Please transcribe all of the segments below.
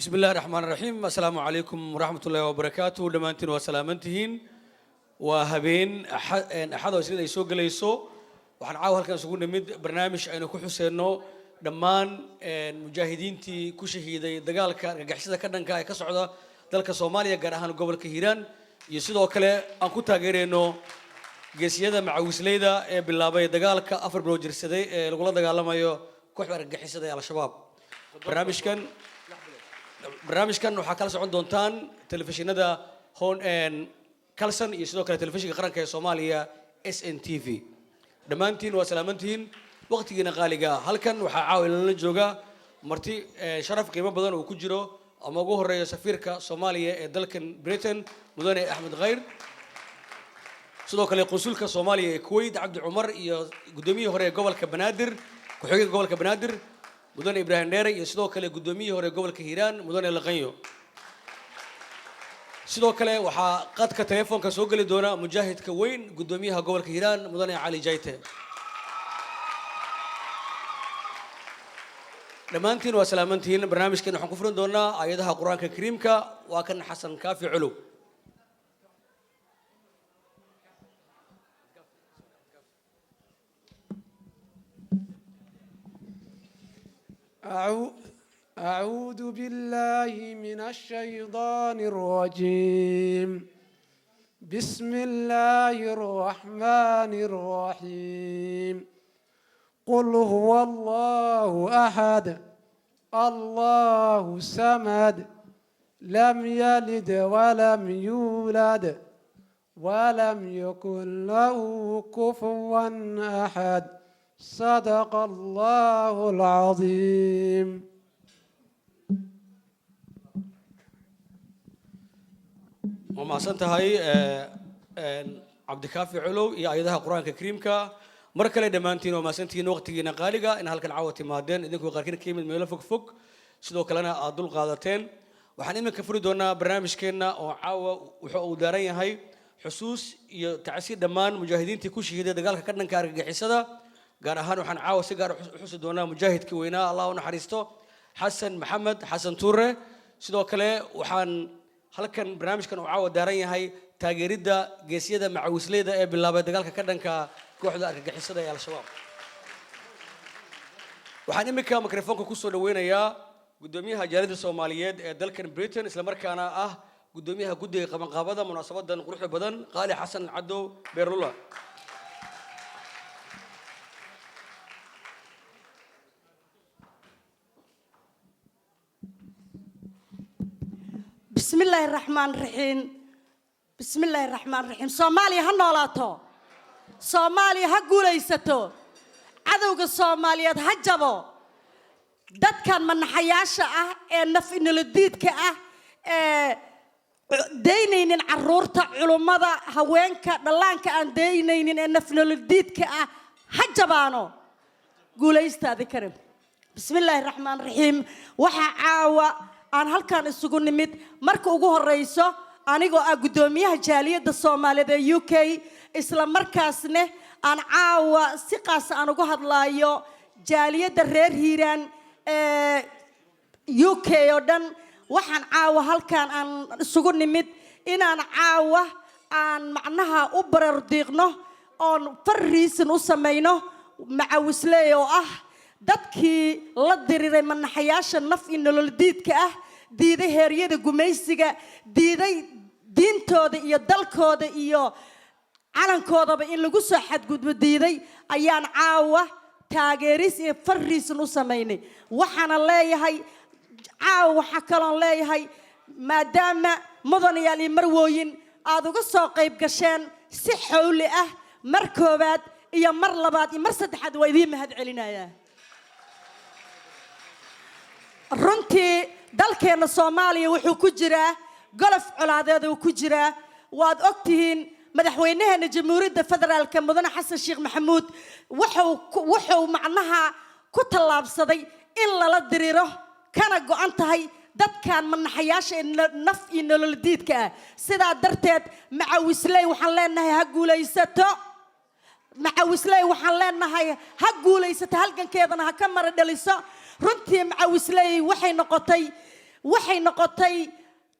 Bismi illahi raxmaan raxiim. Assalaamu calaykum waraxmat ullahi wabarakaatu. Dhammaantiin waa salaamantihiin. Waa habeen Axad oo Isniin ay soo gelayso. Waxaan caawa halkan isugu nimid barnaamij aynu ku xuseenno dhammaan mujaahidiintii ku shahiiday dagaalka argagixisada ka dhanka ee ka socda dalka Soomaaliya, gaar ahaan gobolka Hiiraan, iyo sidoo kale aan ku taageerayno geesiyada macawisleyda ee bilaabay dagaalka 4 bilood jirsaday ee lagula dagaalamayo kooxda argagixisada ee Al-Shabaab. Barnaamijkan waxaa kala socon doontaan telefishinada Hon Kalsan iyo sidoo kale telefishinka qaranka ee Soomaaliya, SNTV. Dhammaantiin waa salaamantihiin. Waqtigiina qaaliga ah, halkan waxaa caawa inala jooga marti sharaf qiimo badan uu ku jiro ama ugu horeeyo safiirka Soomaaliya ee dalkan Britain, mudane Axmed Khayr, sidoo kale qunsulka Soomaaliya ee Kuwait, Cabdi Cumar, iyo guddoomiyihii hore ee gobolka Banaadir, ku-xigeenka gobolka Banaadir, mudane Ibraahim Dheere, iyo sidoo kale guddoomiyihii hore ee gobolka Hiiraan, mudane Laqanyo. Sidoo kale waxaa qadka telefoonka soo geli doona mujaahidka weyn, guddoomiyaha gobolka Hiiraan, mudane Cali Jayte. Dhammaantiin waa salaamantihiin. Barnaamijkan waxaan ku furin doonaa aayadaha Qur-aanka Kariimka. Waa kan Xasan Kaafi Culuw. أعوذ بالله من الشيطان الرجيم. بسم الله الرحمن الرحيم. قل هو الله أحد، الله الصمد، لم يلد ولم يولد ولم يكن له كفوا أحد. صدق الله العظيم. Waa mahadsan tahay, Cabdikaafi Culow iyo aayadaha Qur-aanka Kariimka. Mar kale dhammaantiin waa mahadsantihiin waqtigiina qaaliga in halkan caawa timaadeen, idinkoo qaarkiin ka yimid meelo fog fog, sidoo kalena aad dul qaadateen. Waxaan iminka furi doonaa barnaamijkeenna oo caawa wuxuu uu daaran yahay xusuus iyo tacsi dhammaan mujaahidiintii ku shahiiday dagaalka ka dhanka argagixisada. Gaar ahaan waxaan caawa si gaar u xusi doonaa mujaahidkii weynaa, Allah u naxariisto, Xasan Maxamed Xasan Tuure. Sidoo kale waxaan halkan barnaamijkan uu caawa daaran yahay taageeridda geesiyada macawisleyda ee bilaabay dagaalka ka dhanka kooxda argagixisada ee Al-Shabaab. Waxaan iminka mikrofoonka kusoo dhaweynayaa guddoomiyaha jaaliyadda Soomaaliyeed ee dalkan Britain, islamarkaana ah guddoomiyaha guddiga qabanqaabada munaasabadan quruxda badan, Qaali Xasan Cadow Beerlula. بسم الله الرحمن الرحيم. بسم الله الرحمن الرحيم. Soomaaliya ha noolaato. Soomaaliya ha guulaysato. Cadowga Soomaaliyeed ha jabo. Dadkan manaxayaasha ah ee naf inolodiidka ah ee daynaynin caruurta, culummada, haweenka, dhallaanka aan daynaynin ee nafnolodiidka ah ha jabaano. Guulaysta adi karim. Bismi illaahi raxmaan raxiim. Waxaa caawa aan halkan isugu nimid marka ugu horeyso anigoo ah guddoomiyaha jaaliyadda Soomaaliyeed ee UK, isla markaasne aan caawa si qaas aan ugu hadlaayo jaaliyadda reer Hiiraan ee UK oo dhan. Waxaan caawa halkan aan isugu nimid inaan caawa aan macnaha u barardiiqno oon fariisin u samayno macawisley oo ah dadkii la diriray manaxayaasha naf iyo nololdiidka ah, diiday heeryada gumaysiga, diiday diintooda iyo dalkooda iyo calankoodaba in lagu soo xadgudbo diiday, ayaan caawa taageeris iyo fariisin u samaynay. Waxaana leeyahay caawa, waxaa kaloon leeyahay, maadaama mudanayaal iyo marwooyin aad uga soo qayb gasheen si xowli ah, mar koowaad iyo mar labaad iyo mar saddexaad waa idiin mahad celinayaa. Runtii dalkeenna Soomaaliya wuxuu ku jiraa golof colaadeed uu ku jiraa. Waad og tihiin, madaxweynaheena Jamhuuriyadda Federaalka, mudane Xasan Sheekh Maxamuud, wuxuu macnaha ku tallaabsaday in lala diriro kana go-an tahay dadkan manaxayaasha ee naf iyo nololdiidka ah. Sidaa darteed macawisley waxaan leenahay ha guulaysato. Macawisley waxaan leenahay ha guulaysato, halgankeedana ha ka mara dhaliso. Runtii macawisley waxay noqotay Waxay noqotay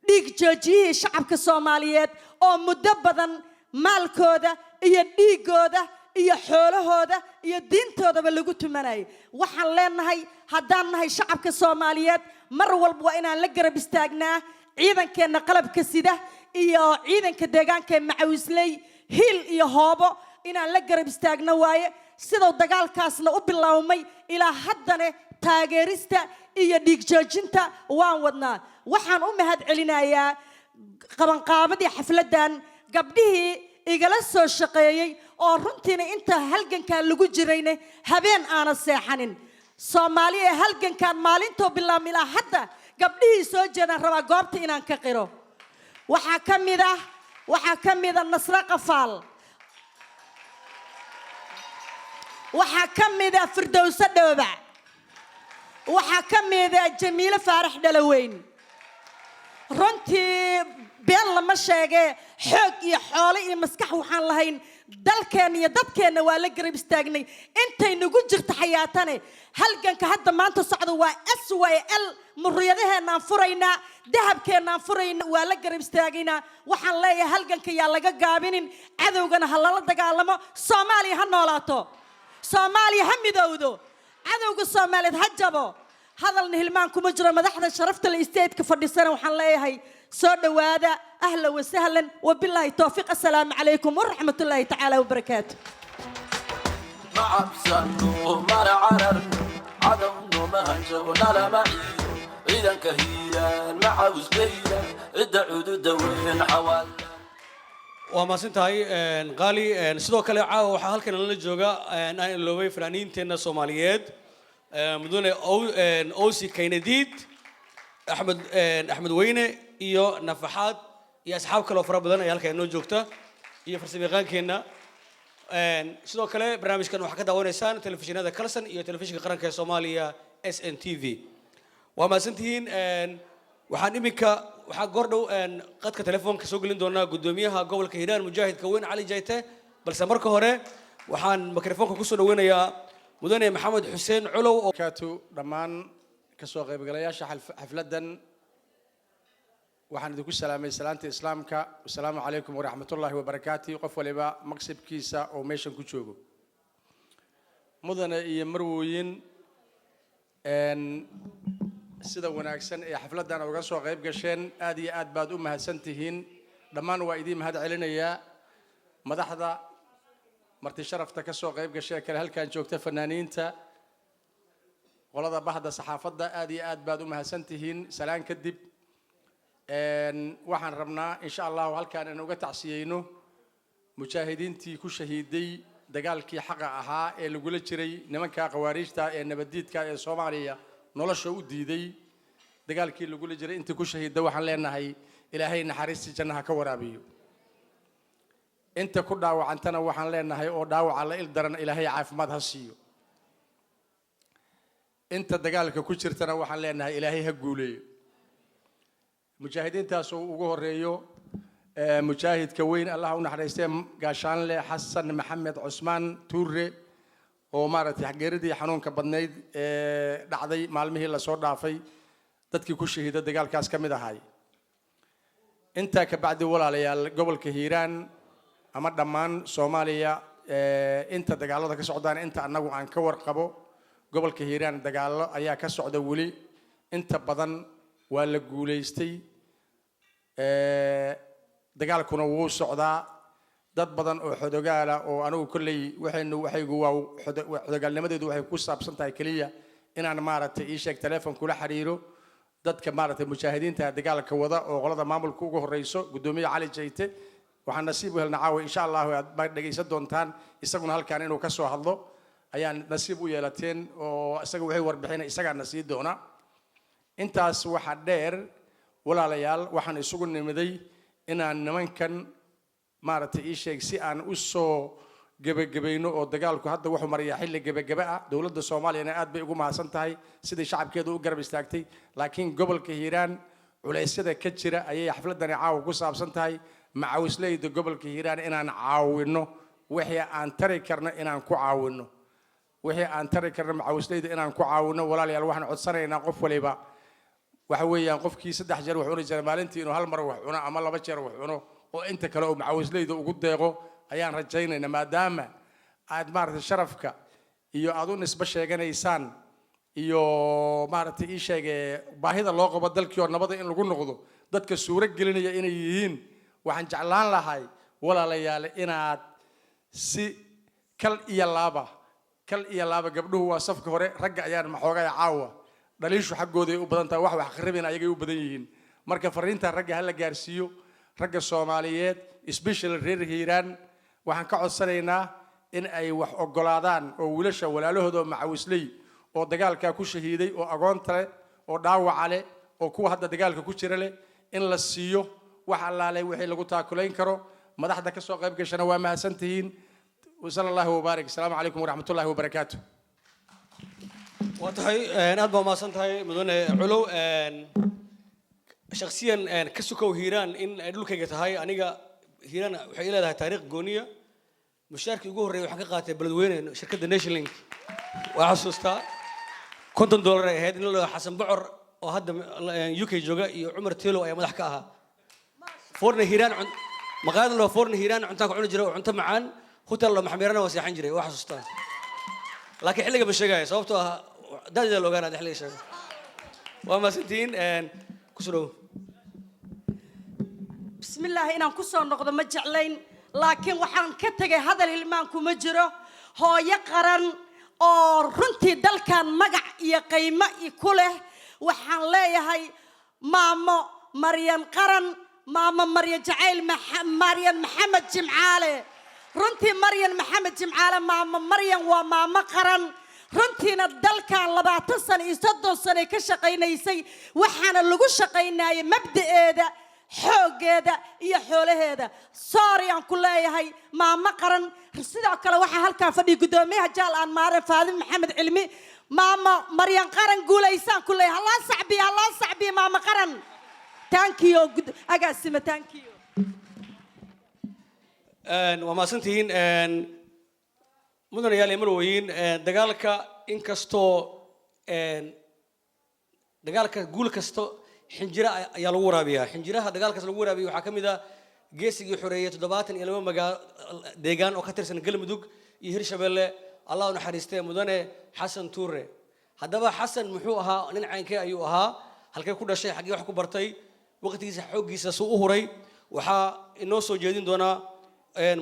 dhiig joojiyihii shacabka Soomaaliyeed oo muddo badan maalkooda iyo dhiiggooda iyo xoolahooda iyo diintoodaba lagu tumanayay. Waxaan leenahay, haddaan nahay shacabka Soomaaliyeed, mar walba waa inaan la garab istaagnaa ciidankeenna qalabka sida iyo ciidanka deegaanka ee Macawisley. Hiil iyo hoobo inaan la garab istaagno waaye. Siduu dagaalkaasna u biloawmay ilaa haddana taageerista iyo dhiig joojinta waan wadnaa. Waxaan u mahad celinayaa qabanqaabadii xafladdan, gabdhihii igala soo shaqeeyey oo runtiina inta halgankan lagu jirayna habeen aana seexanin. Soomaaliya ee halgankan maalintoo bilaabma ilaa hadda gabdhihii soo jeedaan rabaa goobta inaan ka qiro. Waxaa ka mid ah Nasre Qafaal, waxaa ka mid ah Firdowso Dhoobac, waxaa ka mid ah Jamiilo Faarax Dhalaweyn. Runtii been lama sheege, xoog iyo xoolo iyo maskax waxaan lahayn dalkeenna iyo dadkeenna waa la garab istaagnay. Intay nagu jirto xayaatane, halganka hadda maanta socda waa SYL. Muriyadaheennaan furaynaa, dahabkeennaan furaynaa, waa la garab istaagaynaa. Waxaan leeyahay, halganka yaa laga gaabinin, cadowgana ha lala dagaalamo. Soomaaliya ha noolaato, Soomaaliya ha midowdo, cadowga Soomaaliyeed ha jabo. Hadalna hilmaan kuma jiro. Madaxda sharafta la stateka fadhisana waxaan leeyahay, soo dhowaada, ahlan wasahlan, wabilaahi towfiiq. Assalaamu calaykum waraxmat ullaahi tacaala wabarakaatu. Ma cabsano, mana cararno, cadowno ma hanjabo, nalama ciido. Ciidanka Hiiraan Macawisleyda, cidda cududa weyn Xawaal. Waa mahadsan tahay, Qaali. Sidoo kale caawa waxaa halkan nala jooga, aan iloobay, fanaaniinteenna Soomaaliyeed, mudane Osi Kaynadiid, Axmed Axmed Weyne iyo Nafaxaad iyo asxaab kale oo fara badan ayaa halkan inoo joogta iyo farsamayaqaankeenna. Sidoo kale barnaamijkan waxaa ka daawanaysaan telefishinada Kalsan iyo telefishinka qaranka ee Soomaaliya SNTV. Waa mahadsantihiin. Waxaan iminka waxaa goordhow qadka telefoonka soo gelin doonaa guddoomiyaha gobolka Hiiraan, mujaahidka weyn Cali Jayte, balse marka hore waxaan mikrofoonka kusoo dhaweynayaa mudane Maxamed Xuseen Culow oo Barakaatu. Dhammaan kasoo qaybgalayaasha xafladdan waxaan idinku salaamay salaanta Islaamka: wasalaamu calaykum waraxmatullaahi wabarakaati. Qof waliba maqsibkiisa oo meeshan ku joogo, mudane iyo marwooyin, sida wanaagsan ee xafladdan uga soo qayb gasheen aad iyo aad baad u mahadsan tihiin. Dhammaan waa idiin mahad celinayaa, madaxda, marti sharafta ka soo qayb gashee kale halkan joogta, fanaaniinta, qolada bahda saxaafadda, aad iyo aad baad u mahadsan tihiin. Salaan kadib, waxaan rabnaa insha Allahu halkaan in uga tacsiyeyno mujaahidiintii ku shahiiday dagaalkii xaqa ahaa ee lagula jiray nimanka khawaariijta ee nabaddiidka ee Soomaaliya nolosha u diiday. Dagaalkii lagula jiray intii ku shahiidda waxaan leenahay, Ilaahay naxariistii jannaha ka waraabiyo. Inta ku dhaawacantana waxaan leenahay oo dhaawaca la il daran, Ilaahay caafimaad ha siiyo. Inta dagaalka ku jirtana waxaan leenahay, Ilaahay ha guuleeyo. Mujaahidiintaas oo ugu horeeyo mujaahidka weyn, Allah u naxariistee, gaashaanle Xasan Maxamed Cusmaan Tuure, oo maaragtay geeridii xanuunka badnayd ee dhacday maalmihii lasoo dhaafay dadkii ku shahiida dagaalkaas ka mid ahay. Intaa ka bacdi, walaalayaal, gobolka Hiiraan ama dhammaan Soomaaliya inta dagaalada ka socdaan, inta annagu aan ka warqabo, gobolka Hiiraan dagaallo ayaa ka socda weli. Inta badan waa la guulaystay, dagaalkuna wuu socdaa. Dad badan oo xodogaala oo anigu kolley waxaynu waxaygu waa xodogaalnimadeedu waxay ku saabsan tahay keliya inaan maaragtay ii sheeg telefoon kula xiriiro dadka maaragtay mujaahidiinta dagaalka wada oo qolada maamulka ugu horeyso, guddoomiye Cali Jayte. Waxaan nasiib u helna caawa, insha Allahu aad baad dhegaysan doontaan, isaguna halkaan inuu ka soo hadlo ayaan nasiib u yeelateen, oo isaga waxay warbixina isagaa na sii doona. Intaas waxaa dheer, walaalayaal, waxaan isugu nimiday inaan nimankan maaragtay ii sheeg si aan u soo gebagabayno, oo dagaalku hadda wuxuu marayaa xilli gebagebe ah. Dowladda Soomaaliyana aad bay ugu mahadsan tahay sidii shacabkeedu u garab istaagtay, laakiin gobolka Hiiraan culeysyada ka jira ayay xafladani caawa ku saabsan tahay. Macawisleyda gobolka Hiiraan inaan caawino, wixii aan tari karno inaan ku caawino, wixii aan tari karno macawisleyda inaan ku caawino. Walaalayaal, waxaan codsanaynaa qof waliba Waxa weeyaan qofkii 3 jeer wax cuni jiray maalintii inuu hal mar wax cuno ama 2 jeer wax cuno oo inta kale oo macawisleyda ugu deeqo ayaan rajaynaynaa, maadaama aad maaragtay sharafka iyo aad u nisbo sheeganaysaan iyo maaragtay ii sheege baahida loo qabo dalkii oo nabada in lagu noqdo dadka suuro gelinaya inay yihiin. Waxaan jeclaan lahay, walaalayaal, inaad si kal iyo laaba, kal iyo laaba. Gabdhuhu waa safka hore, ragga ayaan maxoogaya caawa dhaliishu xaggooday u badan tahay, wax wax kharibina ayagay u badan yihiin. Marka fariinta ragga hala gaarsiiyo, ragga Soomaaliyeed, especially reer Hiiraan. Waxaan ka codsanaynaa in ay wax ogolaadaan oo wiilasha walaalahooda oo macawisley oo dagaalkaa ku shahiiday oo agoonta leh oo dhaawaca leh oo kuwa hadda dagaalka ku jira leh in la siiyo wax allaale wixii lagu taakulayn karo. Madaxda ka soo qayb gashana waa mahadsan tihiin. Wasala allahu wabaarik. Asalaamu calaykum waraxmatullahi wabarakaatu. Waa tahay, aad baa umahadsan tahay, mudane Culow. Shakhsiyan, ka sukow Hiiraan in ay dhulkayga tahay, aniga Hiiraan waxay ii leedahay taariikh gooniya. Mushaarkii ugu horreeyay waxaan ka qaatay Beledweyne, shirkadda Nationlink. Waa xasuustaa, $50 ay ahayd. In la dhaho Xasan Bocor oo hadda UK jooga iyo Cumar Telow ayaa madax ka ahaa. Forna Hiiraan, maqaayad la dhaho Forna Hiiraan cuntaan ka cuni jiray oo cunto macaan. Hotel la Maxameerana waa seexan jiray, waa xasuustaa. Laakiin xilliga ma sheegaya, sababtoo ah da'deeda la ogaanaya xilliga sheego. Waa mahadsantihiin. Kusoo dhowo. Bismillaahi, inaan ku soo noqdo ma jeclayn, laakiin waxaan ka tegay hadal hilmaan kuma jiro. Hooyo qaran oo runtii dalkan magac iyo qiimo ku leh waxaan leeyahay maamo Maryan Qaran, maamo Maryan Jacayl, Maryan Maxamed Jimcaale. Runtii Maryan Maxamed Jimcaale, maamo Maryan, waa maamo qaran. Runtiina dalkan 20 sano iyo 30 sano ka shaqaynaysay, waxaana lagu shaqaynayay mabda'eeda, xooggeeda iyo xoolaheeda. Sorry aan ku leeyahay, maamo qaran. Sidoo kale waxaa halkan fadhiya guddoomiyaha Jaal aan maaren, Faadin Maxamed Cilmi. Maamo Maryan Qaran, guulaysaan ku leeyahay. Halloo sacbiya, halloo sacbiya maamo qaran. Thank you, agaasima, thank you. Waa mahadsantihiin, mudanayaal iyo marwooyin. Dagaalka inkastoo dagaalka guul kasto xinjira ayaa lagu waraabiyaa. Xinjiraha dagaalkaas lagu waraabiya waxaa ka mid ah geesigii xoreeyey 72 magaalo deegaan oo ka tirsan Galmudug iyo Hirshabelle, Allah u naxariistee, mudane Xasan Tuure. Haddaba Xasan muxuu ahaa? Nin caynkee ayuu ahaa? Halkee ku dhashay? Xaggee wax ku bartay? Waqtigiisa, xooggiisa suu u huray? Waxaa inoo soo jeedin doonaa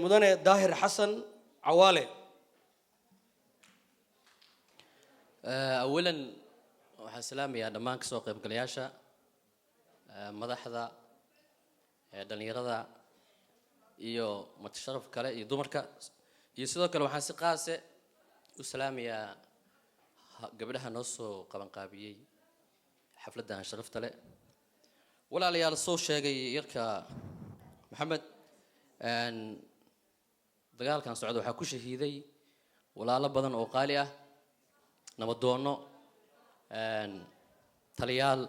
mudane Daahir Xasan Cawaale. Awalan waxaan salaamayaa dhammaan kasoo qaybgalayaasha, madaxda, dhalinyarada iyo martisharaf kale iyo dumarka. Iyo sidoo kale waxaan si qaase u salaamayaa gabdhaha noo soo qabanqaabiyey xafladdan sharafta leh. Walaalayaal, soo sheegay yarka Maxamed, dagaalkan socda waxaa ku shahiiday walaalo badan oo qaali ah, nabadoono, taliyaal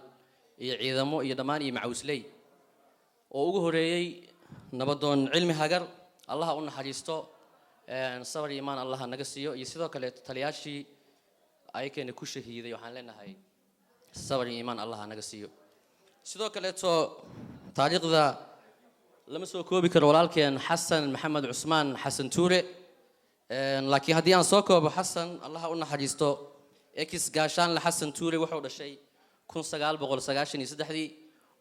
iyo ciidamo iyo dhammaan iyo macawisley, oo ugu horeeyey nabadoon Cilmi Hagar, Allaha u naxariisto, sabar iyo imaan Allaha naga siiyo. Iyo sidoo kale taliyaashii ayakeena ku shahiiday, waxaan leenahay sabar iyo iimaan Allaha naga siiyo. Sidoo kaleeto taariikhda lama soo koobi karo walaalkeen Xasan Maxamed Cusmaan, Xasan Tuure. Laakiin haddii aan soo koobo, Xasan, Allaha u naxariisto, ex gaashaanle Xasan Tuure, wuxuu dhashay 1993-dii.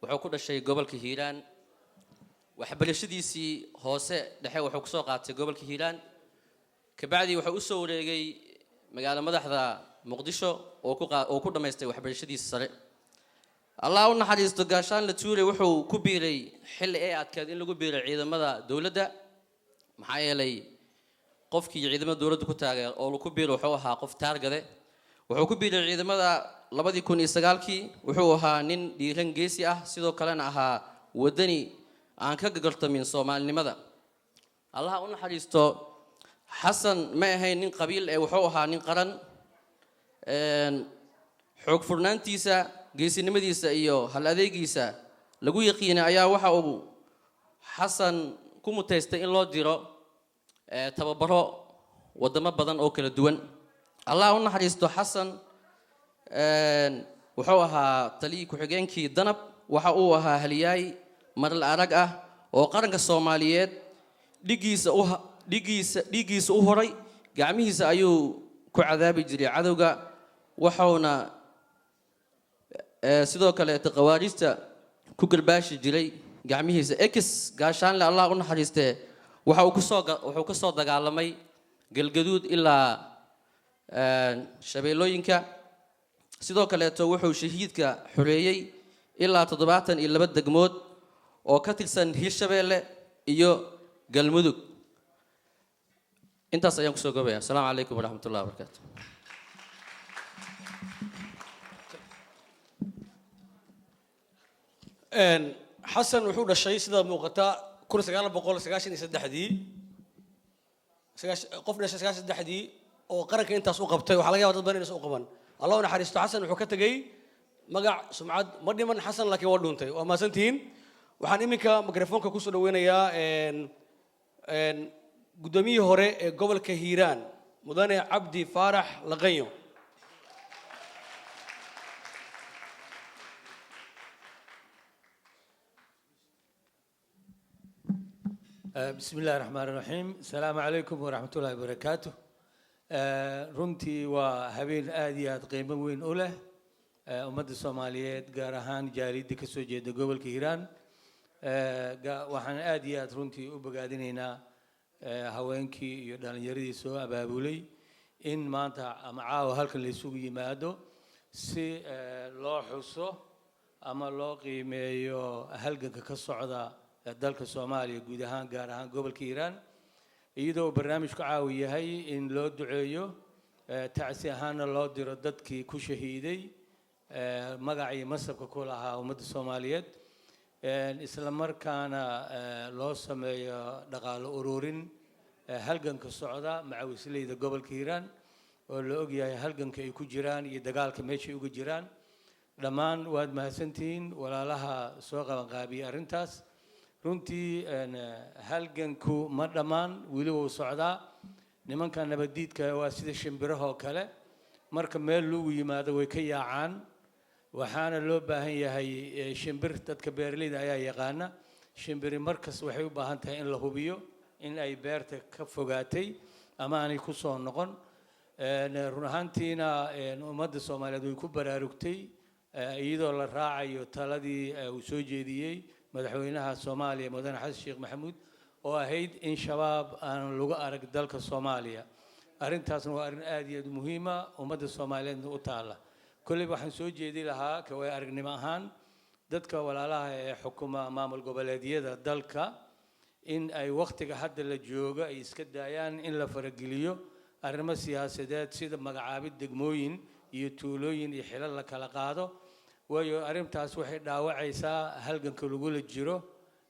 Wuxuu ku dhashay gobolka Hiiraan. Waxbarashadiisii hoose dhexe wuxuu kusoo qaatay gobolka Hiiraan. Kabacdi wuxuu usoo wareegay magaalo madaxda Muqdisho oo ku dhammaystay waxbarashadiisa sare. Allah u naxariisto, gaashaanle Tuure wuxuu ku biiray xilli ay adkeed in lagu biiray ciidamada dowladda, maxaa yeelay qofkii ciidamada dowladda ku taageer oo ku biiray wuxuu ahaa qof taargade. Wuxuu ku biiray ciidamada 2009-kii. Wuxuu ahaa nin dhiiran, geesi ah, sidoo kalena ahaa wadani aan ka gagartamin Soomaalinimada. Allaha u naxariisto, Xasan ma ahayn nin qabiil ee wuxuu ahaa nin qaran. Xoog furnaantiisa, geesinimadiisa iyo hal adeegiisa lagu yaqiinay ayaa waxa uu Xasan ku mutaystay in loo diro tababaro wadamo badan oo kala duwan. Allah u naxariisto Xasan. Wuxuu ahaa taliyii ku-xigeenkii Danab. Waxa uu ahaa haliyaay maral arag ah oo qaranka Soomaaliyeed dhigiisa u dhigiisa dhiiggiisa u horay. Gacmihiisa ayuu ku cadaabi jiray cadowga, waxauna sidoo kaleeta khawaarijta ku garbaashi jiray gacmihiisa. Ex gaashaanle, Allah u naxariistee, waxa uu kusoo wuxuu ka soo dagaalamay Galgaduud ilaa Shabeellooyinka. Sidoo kaleeto wuxuu shahiidka xoreeyey ilaa 72 degmood oo ka tirsan Hirshabeelle iyo Galmudug. Intaas ayaan kusoo gobaya. Asalaamu calaykum waraxmat ullahi wabarakaatu. Xasan wuxuu dhashay, sida muuqata, 1993-dii. Qof dhashay 93-dii oo qaranka intaas u qabtay, waxaa laga yaba dad badan inaysan u qaban. Allah u naxariisto Xasan. Wuxuu ka tegey magac, sumcad. Ma dhiman Xasan, laakiin waa dhuuntay. Waa mahadsantihiin. Waxaan iminka mikrofoonka kusoo dhaweynayaa guddoomiyihii hore ee gobolka Hiiraan, mudane Cabdi Faarax Laqanyo. بسم الله الرحمن الرحيم. السلام عليكم ورحمة الله وبركاته. Runtii waa habeen aad iyo aad qiimo weyn u leh ummadda Soomaaliyeed, gaar ahaan jaaliyadda ka soo jeeda gobolka Hiiraan. Waxaan aad iyo aad runtii u bogaadinaynaa haweenkii iyo dhallinyaradii soo abaabulay in maanta ama caawa halkan la isugu yimaado si loo xuso ama loo qiimeeyo halganka ka socda dalka Soomaaliya guud ahaan, gaar ahaan gobolka Hiiraan, iyadoo uu barnaamijku caawi yahay in loo duceeyo, tacsi ahaana loo diro dadkii ku shahiiday magaca iyo masabka ku lahaa ummadda Soomaaliyeed, isla markaana loo sameeyo dhaqaalo ururin halganka socda macawisleyda gobolka Hiiraan, oo la ogyahay halganka ay ku jiraan iyo dagaalka meeshay uga jiraan. Dhammaan waad mahadsantihiin walaalaha soo qabanqaabiyey arrintaas. Runtii halganku ma dhammaan, weli wuu socdaa. Nimanka nabaddiidka waa sida shimbirahoo kale, marka meel lagu yimaado way ka yaacaan. Waxaana loo baahan yahay shimbir, dadka beeraleyda ayaa yaqaana, shimbiri markas waxay u baahan tahay in la hubiyo in ay beerta ka fogaatay ama aanay ku soo noqon. Run ahaantiina ummadda Soomaaliyeed way ku baraarugtay, iyadoo la raacayo taladii uu soo jeediyey madaxweynaha Soomaaliya, mudane Xasan Sheekh Maxamuud, oo ahayd in Shabaab aan lagu arag dalka Soomaaliya. Arrintaasna waa arrin aad iyo aad u muhiima, ummadda Soomaaliyeedna u taalla. Kolleyba waxaan soo jeedi lahaa kaway aragnimo ahaan dadka walaalaha ee xukuma maamul goboleedyada dalka in ay wakhtiga hadda la joogo ay iska daayaan in la farageliyo arrimo siyaasadeed, sida magacaabid degmooyin iyo tuulooyin iyo xilal la kala qaado, waayo arrintaas waxay dhaawacaysaa halganka lagula jiro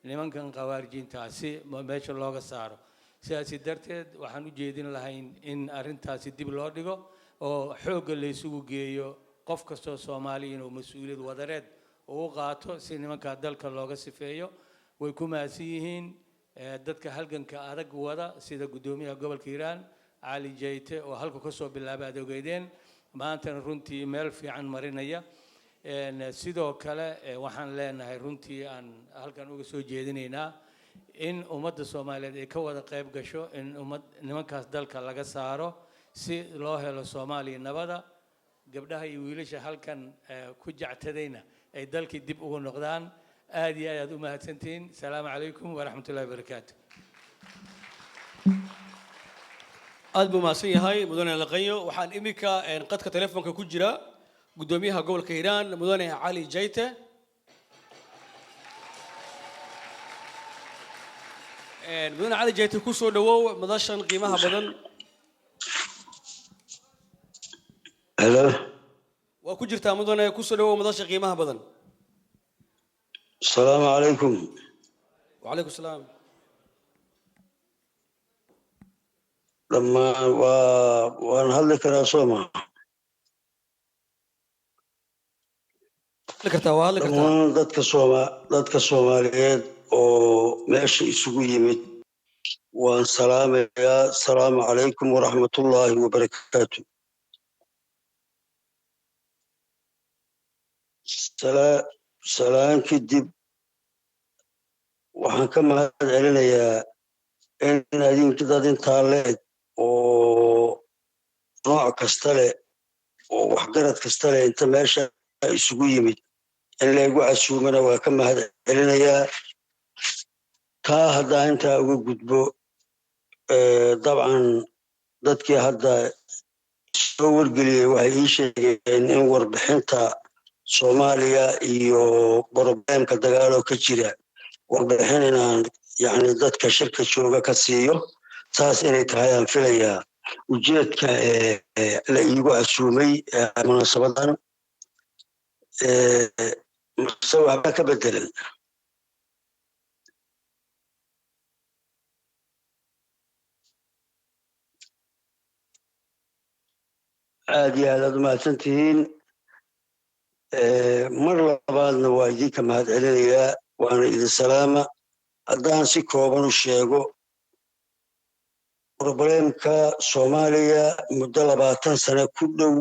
nimankan khawaarijiintaasi meesha looga saaro. Sidaasi darteed waxaan u jeedin lahayn in arrintaasi dib loo dhigo oo xoogga la isugu geeyo, qof kastoo Soomaali inuu mas-uuliyad wadareed uu qaato si nimankaa dalka looga sifeeyo. Way ku mahadsan yihiin dadka halganka adag wada, sida guddoomiyaha gobolka Hiiraan Cali Jayte, oo halku ka soo bilaabay aad ogeydeen, maantana runtii meel fiican marinaya. Sidoo kale waxaan leenahay, runtii aan halkan uga soo jeedinaynaa in ummadda Soomaaliyeed ay ka wada qayb gasho in ummad nimankaas dalka laga saaro si loo helo Soomaaliya nabada. Gabdhaha iyo wiilasha halkan ku jactadayna ay dalkii dib ugu noqdaan. Aad iyo aad aad u mahadsantihiin. Asalaamu calaykum waraxmatullahi wabarakaatu. Aad buu mahadsan yahay mudane Laqanyo. Waxaan iminka qadka telefoonka ku jira guddoomiyaha gobolka Hiiraan, mudane Cali Jayte. Mudane Cali Jayte, ku soo dhawow madashan qiimaha badan. Hello. Waa ku jirtaa mudane, ku soo dhawow madasha qiimaha badan. Asalaamu calaykum. Wacalaykum salaam. Dhammaan waa waan hadli karaa, soo ma? Hadli kartaa, waa hadli kartaa. Dhammaan dadka Soomaaliyeed oo meesha isugu yimid waan salaamayaa. Asalaamu calaykum waraxmatullaahi wabarakaatu. Salaan kadib, waxaan ka mahad celinayaa in adinka dad intaa leeg oo nooc kasta leh oo waxgarad kasta leh inta meesha isugu yimid in laygu casuumana waa ka mahad celinayaa. Taa haddaa intaa uga gudbo, dabcan dadkii hadda soo wargeliyey waxay ii sheegeen in warbixinta Soomaaliya iyo problemka dagaaloo ka jira warbixin inaan yani dadka shirka jooga ka siiyo, saas inay tahay aan filayaa ujeedka la iigu casuumay munaasabadan, mase waxbaa ka bedelan? Aad iyo aad aad umahadsan tihiin. Mar labaadna waa idinka mahad celinayaa, waana idin salaama. Haddaan si kooban u sheego problemka Soomaaliya, muddo 20 sano ku dhow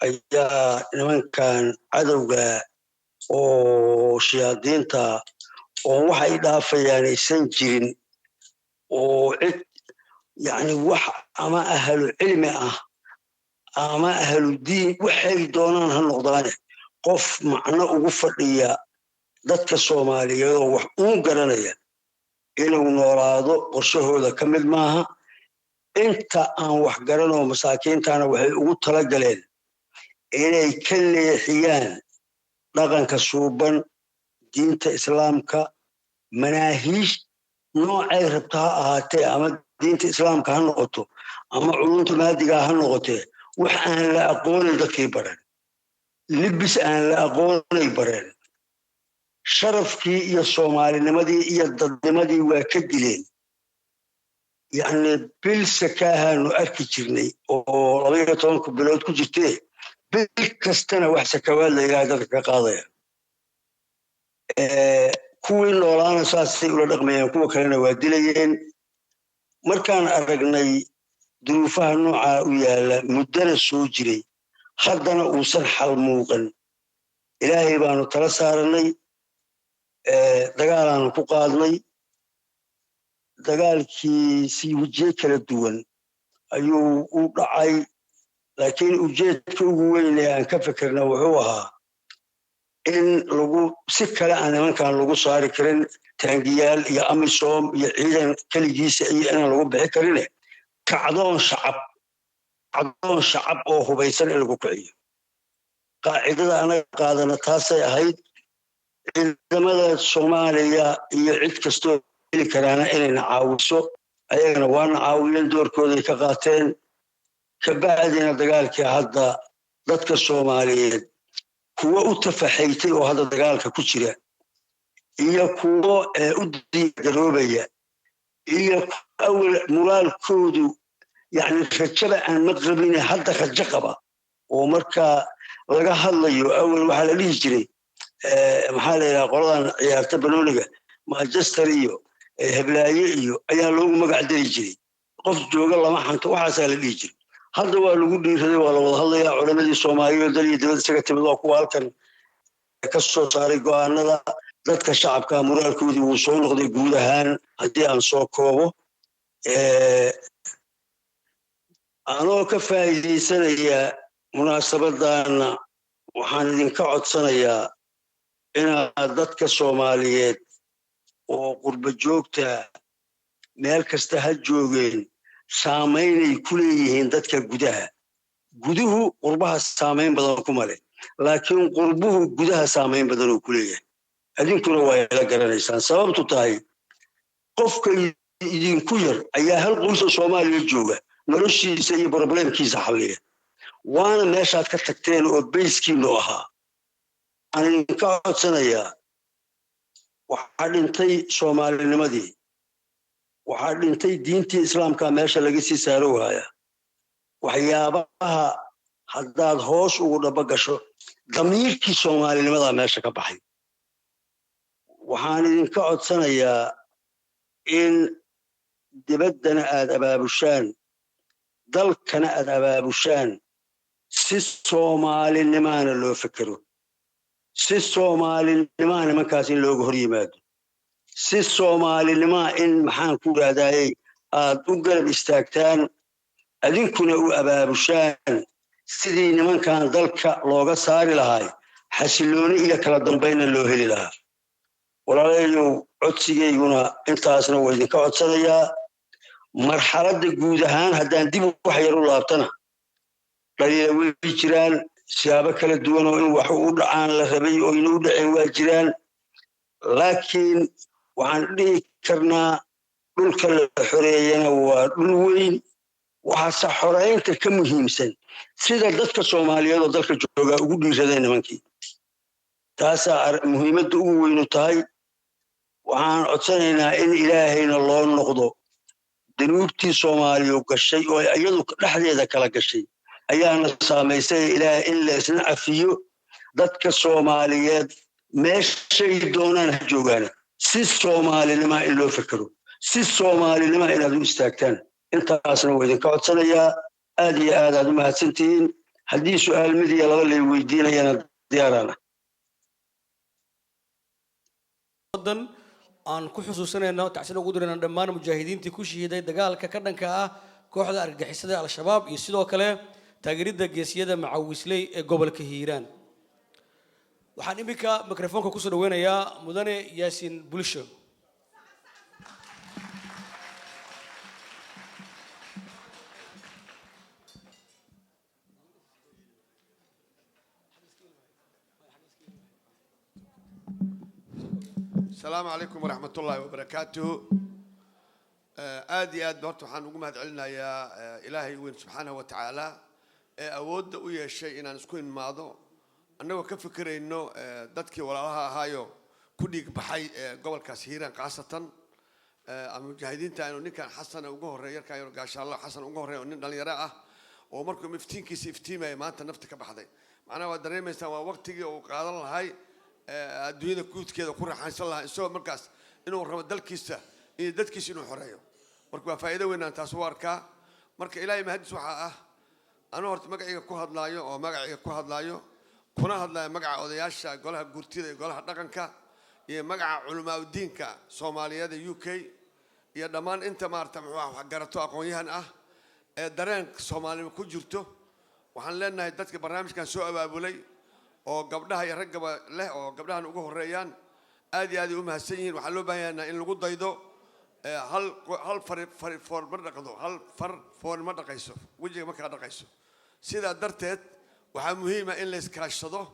ayaa nimankan cadowga oo shayaadiinta oo waxay dhaafayaan aysan jirin oo cid yani wax ama ahlu cilmi ah ama ahlu diin waxay doonaan ha noqdaane, qof macno ugu fadhiya dadka Soomaaliyeed oo wax uun garanaya inuu noolaado qorshahooda ka mid maaha. Inta aan wax garanoo masaakiintana waxay ugu talagaleen inay ka leexiyaan dhaqanka suuban, diinta Islaamka, manaahiij noocay rabta ha ahaatee, ama diinta Islaamka ha noqoto ama culunta maadigaa ha noqotee, wax aan la aqoonin dadkii bareen, libis aan la aqoonay bareen, sharafkii iyo Soomaalinimadii iyo dadnimadii waa ka dileen. Yacni bil sakaahaanu arki jirnay oo 12-ka bilood ku jirtee, bil kastana wax sakawaad la yidhaha dadka ka qaadaya. Kuwii noolaana saasay ula dhaqmayeen, kuwa kalena waa dilayeen. Markaan aragnay duruufaha noocaa u yaalla muddana soo jiray, haddana uusan xal muuqan, Ilaahay baanu tala saarannay, dagaalaanu ku qaadnay. Dagaalkii si wejiye kala duwan ayuu u dhacay, laakiin ujeedka ugu weyn ee aan ka fikirna wuxuu ahaa in lagu si kale aan nimankan lagu saari karin taangiyaal iyo AMISOM iyo ciidan keligiisa iyo inaan lagu bixi karine, kacdoon shacab, kacdoon shacab oo hubaysan in lagu kiciyo. Qaacidada anaga qaadana taasay ahayd. Ciidamada Soomaaliya iyo cid kastoo heli karaana inayna caawiso, ayagana waana caawiyeen, doorkooday ka qaateen. Kabacdina dagaalkii hadda dadka Soomaaliyeed kuwo u tafaxaytay oo hadda dagaalka ku jira iyo kuwo u diyaargaroobaya iyo awal muraalkoodu yani rajaba aan ma qabine hadda rajo qaba oo marka laga hadlayo awal waxaa la dhihi jiray, maxaa la yidhaha, qoladan ciyaarta banooniga Manchester iyo heblaaye iyo ayaa loogu magac dari jiray, qof jooga lama xanto, waxaasaa la dhihi jiray. Hadda waa lagu dhiiraday, waa la wada hadlayaa. Culamadii Soomaaliyeed dal iyo dibad isaga timid waa kuwa halkan ka soo saaray go'aanada. Dadka shacabka muraalkoodii wuu soo noqday guud ahaan. Haddii aan soo koobo, anoo ka faa'iidaysanaya munaasabadana, waxaan idinka codsanayaa inaad dadka Soomaaliyeed oo qurba joogta meel kasta ha joogeen saamaynay ku leeyihiin dadka gudaha. Guduhu qurbaha saamayn badan kuma leh, laakiin qurbuhu gudaha saamayn badan uu ku leeyahay. Adinkuna waa ila garanaysaan sababtu tahay. Qofka idinku yar ayaa hal qoysa Soomaaliya jooga noloshiisa iyo problemkiisa xalliya, waana meeshaad ka tagteen oo bayskiinu ahaa. Waxaan idinka codsanayaa, waxaa dhintay Soomaalinimadii, waxaa dhintay diintii Islaamka, meesha laga sii saarowhaya. Waxyaabaha haddaad hoos ugu dhaba gasho, damiirkii Soomaalinimadaa meesha ka baxay. Waxaan idinka codsanayaa in dibaddana aad abaabushaan, dalkana aad abaabushaan, si Soomaalinimaana loo fekero. Si Soomaalinimaa nimankaas in looga hor yimaado, si Soomaalinimaa in, maxaan ku idhahdaayey, aad u garab istaagtaan, adinkuna u abaabushaan sidii nimankan dalka looga saari lahaay, xasillooni iyo kala dambaynna loo heli lahaa. Walaalayayow, codsigayguna intaasna waa idinka codsanayaa. Marxaladda guud ahaan haddaan dib wax yar u laabtana, dhaliila way jiraan, siyaabo kala duwan oo in wax u dhacaan la rabay oo ina u dhaceen waa jiraan, laakiin waxaan dhihi karnaa dhulka la xoreeyana waa dhul weyn. Waxaase xoreynta ka muhiimsan sida dadka Soomaaliyeed oo dalka joogaa ugu dhiiradeen nimankii. Taasaa muhiimadda ugu weynu tahay. Waxaan codsanaynaa in Ilaahayna loo noqdo. Danuubtii Soomaaliyu gashay oo iyadu dhexdeeda kala gashay ayaana saamaysay. Ilaahay in la isna cafiyo. Dadka Soomaaliyeed meeshay doonaan ha joogaana, si Soomaalinimaa in loo fekero, si Soomaalinimaa inaad u istaagtaan, intaasna waa idinka codsanayaa. Aad iyo aad aad u mahadsantihiin. Haddii su'aal mid iyo laba lay weydiinayana, diyaaraana. Wadan aan ku xusuusanayno, tacsina ugu dirayno dhammaan mujaahidiintii ku shahiiday dagaalka ka dhanka ah kooxda argagixisada Al-Shabaab iyo sidoo kale taageeridda geesiyada Macawisley ee gobolka Hiiraan. Waxaan iminka mikrofoonka kusoo dhaweynayaa mudane Yaasin Bulsho. Asalaamu calaykum waraxmat ullaahi wabarakaatuhu. Aad iyo aad horta waxaan ugu mahad celinayaa Ilaahay weyn subxaanahu wa tacaala ee awoodda u yeeshay inaan isku imaado, annagoo ka fikirayno dadkii walaalaha ahaayo ku dhiig baxay gobolkaas Hiiraan, khaasatan ama mujaahidiinta inuu ninkan Xasana ugu horreeya, yarkaan yar Gaashaallo Xasan ugu horreeya, oo nin dhalinyaro ah oo markuu iftiinkiisa iftiimaya maanta nafta ka baxday. Macnaha waad dareemaysaan, waa waqtigii uu qaadan lahay adduunyada guudkeeda ku raaxaysan lahaa, isagoo markaas inuu rabo dalkiisa iyo dadkiisa inuu xoreeyo. Marka waa faa'iido weyn aan taas u arkaa. Marka Ilaahay mahadis waxaa ah, anuu horta magacayga ku hadlaayo oo magacayga ku hadlaayo, kuna hadlaayo magaca odayaasha golaha guurtida iyo golaha dhaqanka iyo magaca culimaaudiinka Soomaaliyeed ee UK iyo dhammaan inta maarata muxuu ah wax garato, aqoon-yahan ah ee dareenka Soomaalinimo ku jirto, waxaan leenahay dadka barnaamijkan soo abaabulay oo gabdhaha iyo raggaba leh, oo gabdhahan ugu horeeyaan, aad iyo aad ay u mahadsan yihiin. Waxaa loo baahan yahay in lagu daydo. Hal fari fari foor ma dhaqdo, hal far foor ma dhaqayso, wejiga ma kaa dhaqayso. Sidaa darteed waxaa muhiima in la iskaashado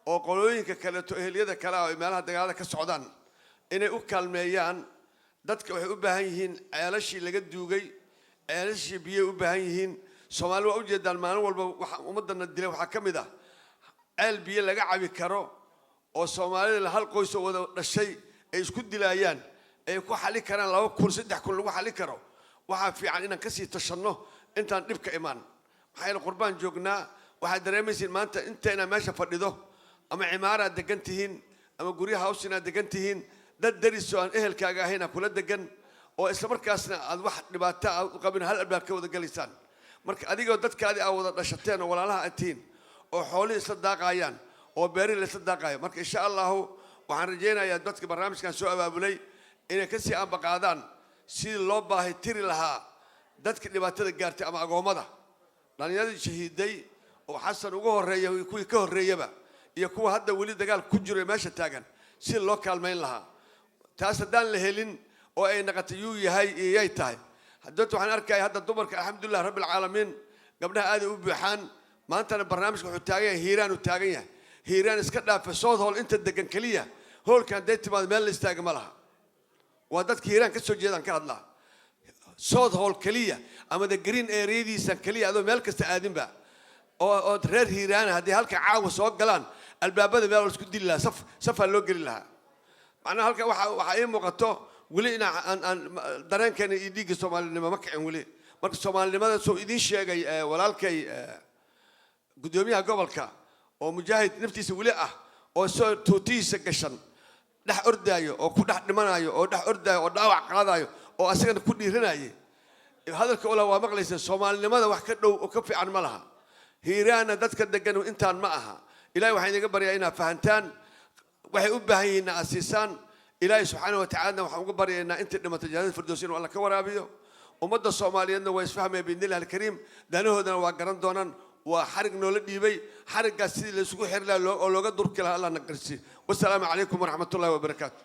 oo qolooyinka kaleeto, eheliyada kale ah oo meelaha dagaalada ka socdaan, inay u kaalmeeyaan dadka. Waxay u baahan yihiin ceelashii laga duugay, ceelashii biyay u baahan yihiin. Soomaali waa ujeedaan, maalin walba waxa ummadana dilay waxaa ka mid ah ceel biyo laga cabi karo oo Soomaalida hal qoys oo wada dhashay ay isku dilaayaan, ay ku xali karaan 2000, 3000 lagu xali karo. Waxaa fiican inaan kasii tashanno intaan dhibka imaan, maxaa yeele qurbaan joognaa. Waxaad dareemaysiin maanta intayna meesha fadhido, ama cimaaraad degan tihiin ama guryaha housing-aad degan tihiin, dad derisoo aan ehelkaaga ahayna kula degan, oo isla markaasna aad wax dhibaato aad u qabin, hal albaab ka wada galaysaan. Marka adigoo dadkaadii aad wada dhashateen oo walaalaha aad tihiin oo xoolihii isla daaqayaan oo beerihii la isla daaqayo. Marka insha Allahu waxaan rajaynayaa dadka barnaamijkan soo abaabulay inay kasii ambaqaadaan sidii loo baahi tiri lahaa dadka dhibaatada gaartay ama agoommada, dhallinyaradii shahiiday oo Xasan ugu horreeya iyo kuwii ka horreeyaba iyo kuwa hadda weli dagaal ku jiro ee meesha taagan, si loo kaalmayn lahaa. Taas haddaan la helin oo ay naqatay yuu yahay iyo yay tahay haddanta, waxaan arkaya hadda dumarka, alxamdulilah rabbi alcaalamiin, gabdhaha aaday u buuxaan. Maantana barnaamijka wuxuu taagan yahay Hiiraan uu taagan yahay. Hiiraan iska dhaafa, Southall inta degan keliya hoolkan hadday timaado meel la istaaga ma laha. Waa dadka Hiiraan ka soo jeedaan ka hadlaa. Southall keliya ama the green areadiisan keliya, adoo meel kasta aadinba oo reer Hiiraana haddii halka caawa soo galaan, albaabada meel la isku dili lahaa, saf safaa loo geli lahaa. Macnaha halka waxaa ii muuqato weli in aan dareenkeena iyo dhiigga Soomaalinimo ma kicin weli. Marka Soomaalinimada soo idiin sheegay walaalkay guddoomiyaha gobolka oo mujaahid naftiisa weli ah oo soo tuutihiisa gashan dhex ordaayo oo ku dhex dhimanayo oo dhex ordaayo oo dhaawac qaadayo oo asagana ku dhiiranayay hadalka ula waa maqlaysa. Soomaalinimada wax ka dhow oo ka fiican ma laha. Hiiraana dadka degan intaan ma aha. Ilahay waxaan idinka baryaa inaad fahantaan waxay u baahan yihiin aad siisaan. Ilaahay subxaana wa tacaalana waxaan uga baryaynaa intii dhimatay jannada firdows inuu Alla ka waraabiyo. Ummadda Soomaaliyeedna waa isfahmaya biidnillahi alkariim, danahoodana waa garan doonaan. Waa xarig noola dhiibay, xariggaas sidii laysugu xiri lahaa oo looga durki lahaa Allah na garsiiyo. Wasalaamu calaykum waraxmat ullahi wabarakaatu.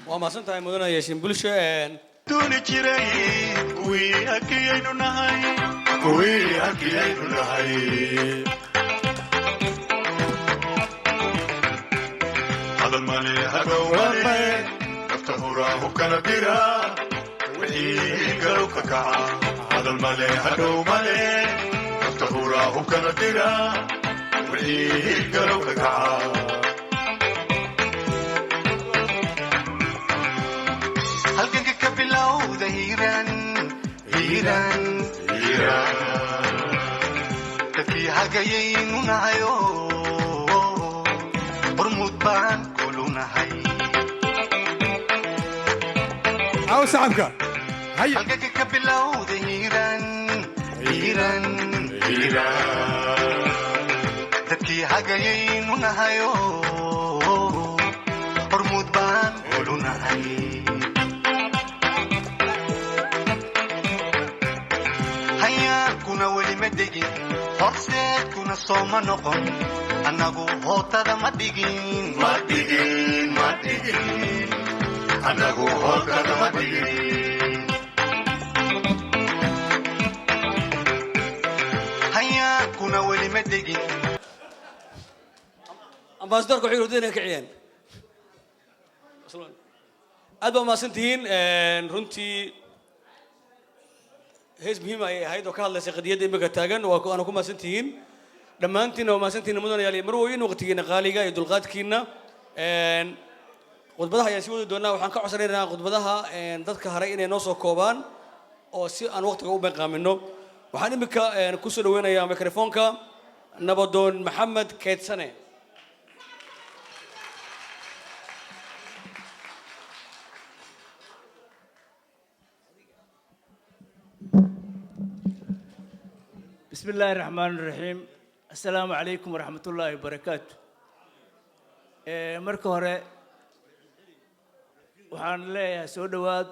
Waa mahadsan tahay, mudane Yaasiin Bulsho. Duni jiray kuwii hakiyaynu nahay, kuwii hakiyaynu nahay. Hadal male, hadhow male, nafta huraa hubkana dira wixii garow ka kaca. Hadal male, hadhow male, nafta huraa hubkana dira wixii garow ka kaca. Halganka ka bilowda Hiiraan, Hiiraan, Hiiraan, dadkii hagayaynu nahayo, hormuud baan kulunahay. Aw sacabka. Halganka ka bilowda Hiiraan, Hiiraan, Hiiraan, dadkii hagayaynu nahayo, hormuud baan kulunahay. Hayaankuna weli ma degin, horseedkuna sooma noqon, annagu hootada ma dhigin, ma dhigin, ma dhigin, annagu hootada ma dhigin. Hayaankuna weli ma degin. Ambaasadorka waxay hurdada inay kiciyeen. Aad baa mahadsantihiin. Runtii hees muhiim ayay ahayd oo ka hadlaysay qadiyadda imika taagan. Waa aana ku mahadsantihiin dhammaantiin. Waa mahadsantihiin, mudanayaal iyo marweyn, waqtigiina qaaliga iyo dulqaadkiina. Khudbadaha ayaan sii wadi doonaa. Waxaan ka codsanaynaa khudbadaha dadka haray inay noo soo koobaan oo si aan waqtiga u meeqaamino. Waxaan imika kusoo dhaweynayaa mikrofoonka nabadoon Maxamed Keedsane. بسم الله الرحمن الرحيم، السلام عليكم ورحمة الله وبركاته. Marka hore waxaan leeyahay soo dhowaad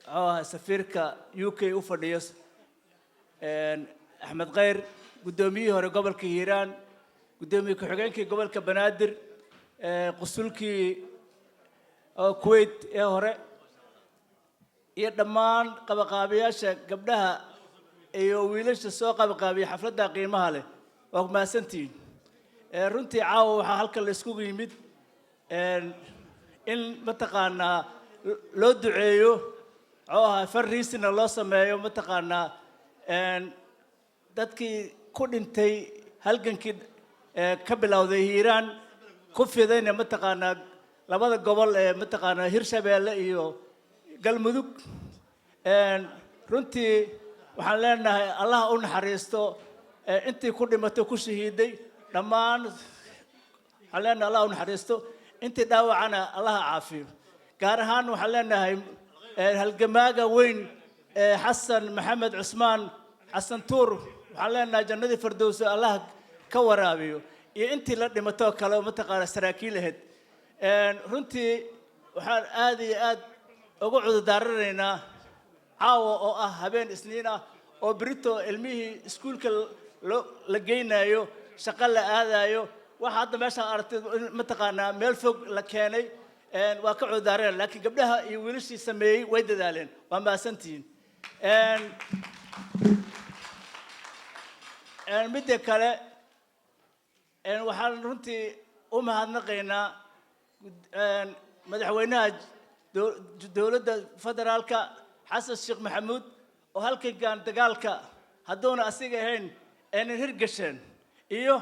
oo ah safiirka UK u fadhiyo Axmed Kheyr, guddoomiyihii hore gobolka Hiiraan, guddoomiye ku-xigeenkii gobolka Banaadir, qusulkii oo Kuwait ee hore, iyo dhammaan qabaqaabayaasha, gabdhaha iyo wiilasha soo qabaqaabiya xafladda qiimaha leh, waa ku mahadsantihiin. Runtii caawa waxaa halkan la iskugu yimid in mataqaanaa loo duceeyo oo ahaa fundraising-na loo sameeyo mataqaanaa dadkii ku dhintay halgankii ka bilowday Hiiraan, ku fidayna mataqaanaa labada gobol ee mataqaanaa Hirshabeelle iyo Galmudug. Runtii waxaan leenahay Allah u naxariisto intii ku dhimatay, ku shahiiday dhammaan. Waxaan leenahay Allah u naxariisto intii dhaawacana, Allah caafiyo. Gaar ahaan waxaan leenahay halgamaaga weyn ee Xasan Maxamed Cusmaan, Xasan Tuur, waxaan leenahay jannadii Fardowso Allah ka waraabiyo, iyo intii la dhimatoo kale oo mataqaana saraakiil ahayd. Runtii waxaan aad iyo aad ugu cudurdaaranaynaa caawa oo ah habeen Isniin ah oo berito ilmihii iskuulka loo la geynayo, shaqo la aadayo. Waxa hadda meeshaan aragtay in mataqaanaa meel fog la keenay waa ka cudurdaarana, laakiin gabdhaha iyo wiilashii sameeyey way dadaaleen. Waa mahadsantihiin. Midda kale, waxaan runtii u mahadnaqaynaa madaxweynaha dowladda federaalka Xasan Sheekh Maxamuud oo halkankan dagaalka hadduuna asiga ahayn aynan hirgasheen, iyo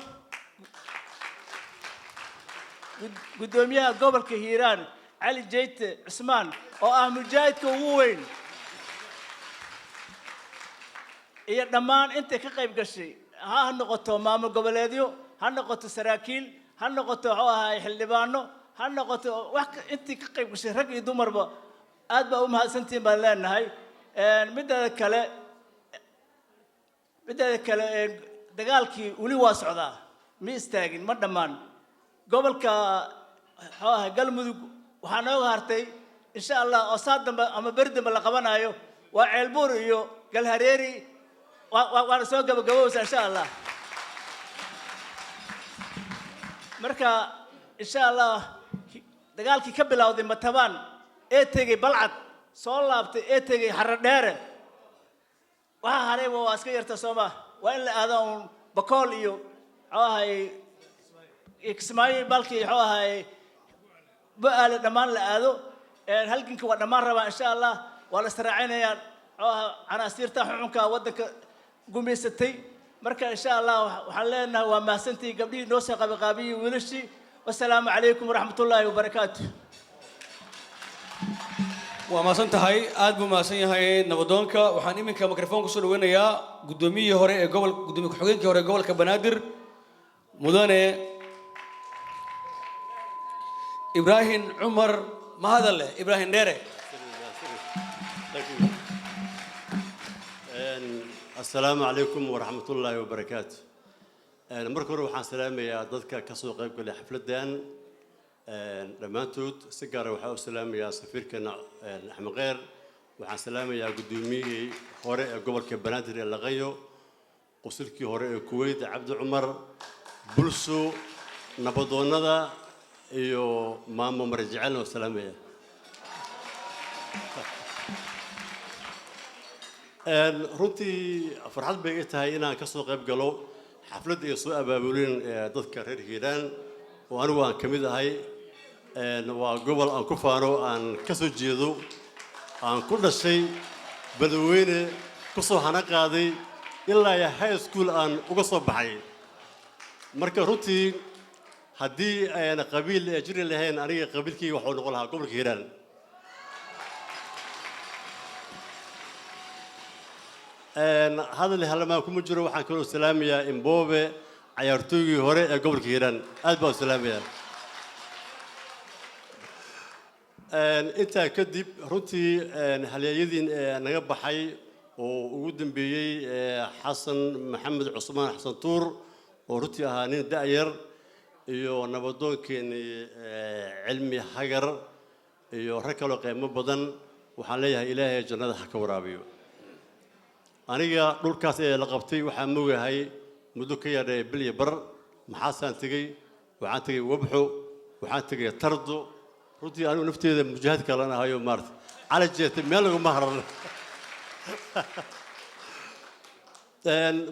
guddoomiyaha gobolka Hiiraan Cali Jeyte Cusmaan oo ah mujaahidka ugu weyn, iyo dhammaan intay ka qayb gashay, ha noqoto maamul goboleedyo, ha noqoto saraakiil, ha noqoto muxuu ahaay xildhibaano, ha noqoto wax intii ka qayb gashay, rag iyo dumarba, aad baa u mahadsantihiin baan leenahay. Mideeda kale, dagaalkii weli waa socdaa. Ma istaagin, ma dhammaan. Gobolka muxuu ahay Galmudug waxaa nooga hartay, insha Allah, oo saa dambe ama beri dambe la qabanayo, waa Ceelbuur iyo Galhareeri. Waana soo gabagabowsa, insha Allah. Marka, insha Allah, dagaalkii ka bilowday Matabaan ee tegey Balcad, soo laabtay, ee tegey Xaradheere, waxaa harayba waa iska yarta, soo ma? Waa in la aado uun Bakool iyo muxuu ahay Kismaayo, balkii muxuu ahay Bo-aale, dhammaan la aado. Halganka waa dhammaan rabaa, insha Allah. Waa la israacinayaa muxuu ahaa canaasiirta xuxunka waddanka gumaysatay. Marka, insha Allah, waxaan leenahay waa mahadsantihiin gabdhihii noo soo qabaqaabiyey, wiilashii. Wasalaamu calaykum waraxmatullaahi wabarakaatu. Waa mahadsan tahay, aad buu mahadsan yahay nabadoonka. Waxaan iminka microphone kusoo dhaweynayaa guddoomiyihii hore ee gobol, gudoomiye ku-xigeenkii hore ee gobolka Banaadir, mudane Ibraahim Cumar Mahadalle, Ibraahim Dheere. Thank you. Assalaamu calaykum waraxmatullaahi wabarakaatu. Marka hore waxaan salaamayaa dadka ka soo qayb galay xafladdan dhammaantood. Si gaara waxaan u salaamayaa safiirkeena Axmed Kheyr. Waxaan salaamayaa guddoomiyihii hore ee gobolka Banaadir ee Laqayo, qusulkii hore ee Kuwait Cabdi Cumar Bulso, nabadoonnada iyo maamo Marjecelna oo salaamaya. Runtii farxad bay ii tahay inaan ka soo qayb galo xafladda ay soo abaabuleen dadka reer Hiiraan oo anigu aan ka mid ahay. Waa gobol aan ku faano, aan ka soo jeedo, aan ku dhashay, Badaweyne ku soo hana qaaday, ilaa iyo high school aan uga soo baxay. Marka runtii haddii ayna qabiil jiri lahayn, aniga qabiilkii waxuu noqon lahaa gobolka Hiiraan. Hadal halamaan kuma jiro. Waxaan kaloo salaamayaa Imboobe, cayaartooygii hore ee gobolka Hiiraan. Aad baan u salaamayaa. Intaa kadib, runtii halyeeyadiin naga baxay oo ugu dambeeyey Xasan Maxamed Cusmaan, Xasan Tuur, oo runtii ahaa nin da'yar, iyo nabadoonkeenii Cilmi Hagar iyo rag kaloo qiimo badan, waxaan leeyahay Ilaahay jannada ha ka waraabiyo. Aniga dhulkaas ee la qabtay waxaan mogahay muddo ka yadhee bil iyo bar. Maxaasaan tegey, waxaan tegey Wabxo, waxaan tegey Tardo. Runtii anigu nafteeda mujaahid kalan ahayo, maarata cala jeeta meel laguma haran.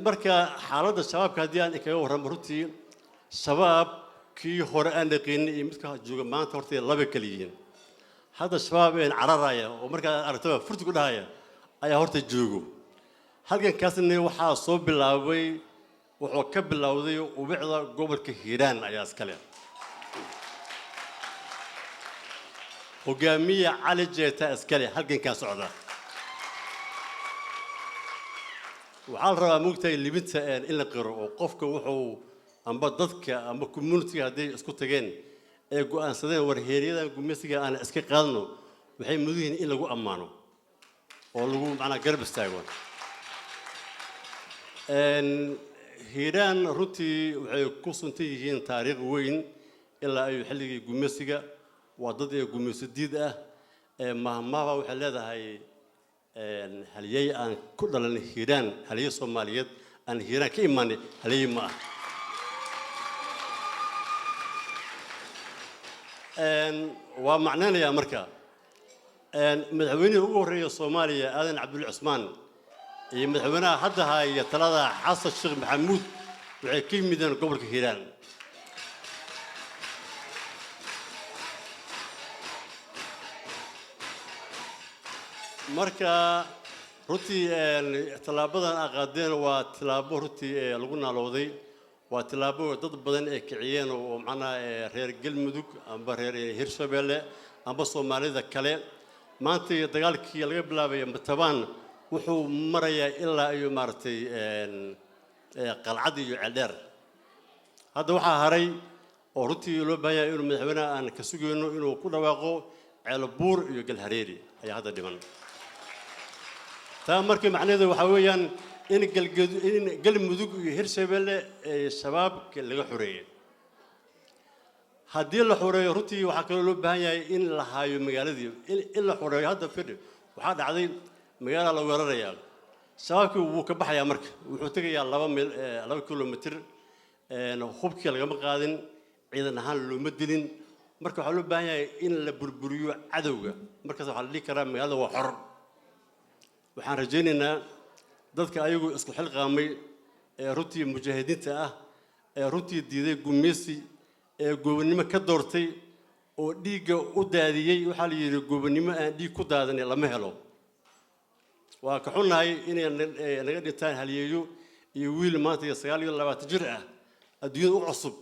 Marka xaaladda shabaabka haddii aan kaga warramo, runtii shabaab kii hore aan naqinin iyo midka jooga maanta horta laba kala yihiin. Hadda shabaab een cararaya oo markaa aragtaba furti ku dhahaya ayaa horta joogo. Halgankaasna waxaa soo bilaabay, wuxuu ka bilowday ubicda gobolka Hiiraan ayaa iskale hogaamiye Cali Jeeta iskale. Halgankaa socda waxaa la rabaa, moogtahay, libinta in la qiro oo qofka wuxuu amba dadka amba communitiga hadday isku tageen ee go'aansadeen war heeryadan gumeysiga aan iska qaadno, waxay mudan yihiin in lagu ammaano oo lagu macnaa garab istaago. Hiiraan runtii waxay ku suntan yihiin taariikh weyn ilaa ay xilligii gumeysiga. Waa dad ee gumeysi diid ah. Ee mahmahba waxay leedahay halyey aan ku dhalan Hiiraan, halyey Soomaaliyeed aan Hiiraan ka imaanay halyey ma ah. Waa macnaynayaa marka madaxweynihii ugu horreeya Soomaaliya Aadan Cabdulle Cusmaan iyo madaxweynaha hadda haya talada Xasan Sheekh Maxamuud waxay ka yimideen gobolka Hiiraan. Marka runtii tallaabadan aa qaadeen waa tallaabo runtii lagu naalooday, waa tallaabo dad badan ay kiciyeen oo macnaha reer Galmudug amba reer Hirshabeelle amba Soomaalida kale. Maanta dagaalkii laga bilaabay Matabaan wuxuu marayaa ilaa iyo maaragtay Qalcad iyo Ceeldheer. Hadda waxaa haray oo runtii loo baahan yahay inuu madaxweynaha aan ka sugayno inuu ku dhawaaqo Ceelbuur iyo Galhareeri ayaa hadda dhiman. Taa markii macnaheedu waxaa weeyaan In Galgadu, in Galmudug iyo Hirshabelle ee Shabaabka laga xoreeyay. Haddii la xoreeyo, runtii waxaa kaloo loo baahan yahay in la haayo magaaladii, in la xoreeyo. Hadda fidhi, waxaa dhacday magaalada la weerarayaa, Shabaabkii wuu ka baxayaa. Marka wuxuu tegayaa 2 mil, 2 kilomitir. Hubkii lagama qaadin, ciidan ahaan looma dilin. Marka waxaa loo baahan yahay in la burburiyo cadowga. Markaas waxaa la dhihi karaa magaalada waa xor. Waxaan rajaynaynaa dadka ayagu isku xilqaamay ee runtii mujaahidiinta ah, ee runtii diiday gumeysi, ee gobonnimo ka doortay oo dhiigga u daadiyey. Waxaa la yidhi, gobonnimo aan dhiig ku daadinay lama helo. Waa ka xunnahay inay naga dhintaan halyeeyo iyo wiil maanta iyo 29 jir ah, adduunyada u cusub,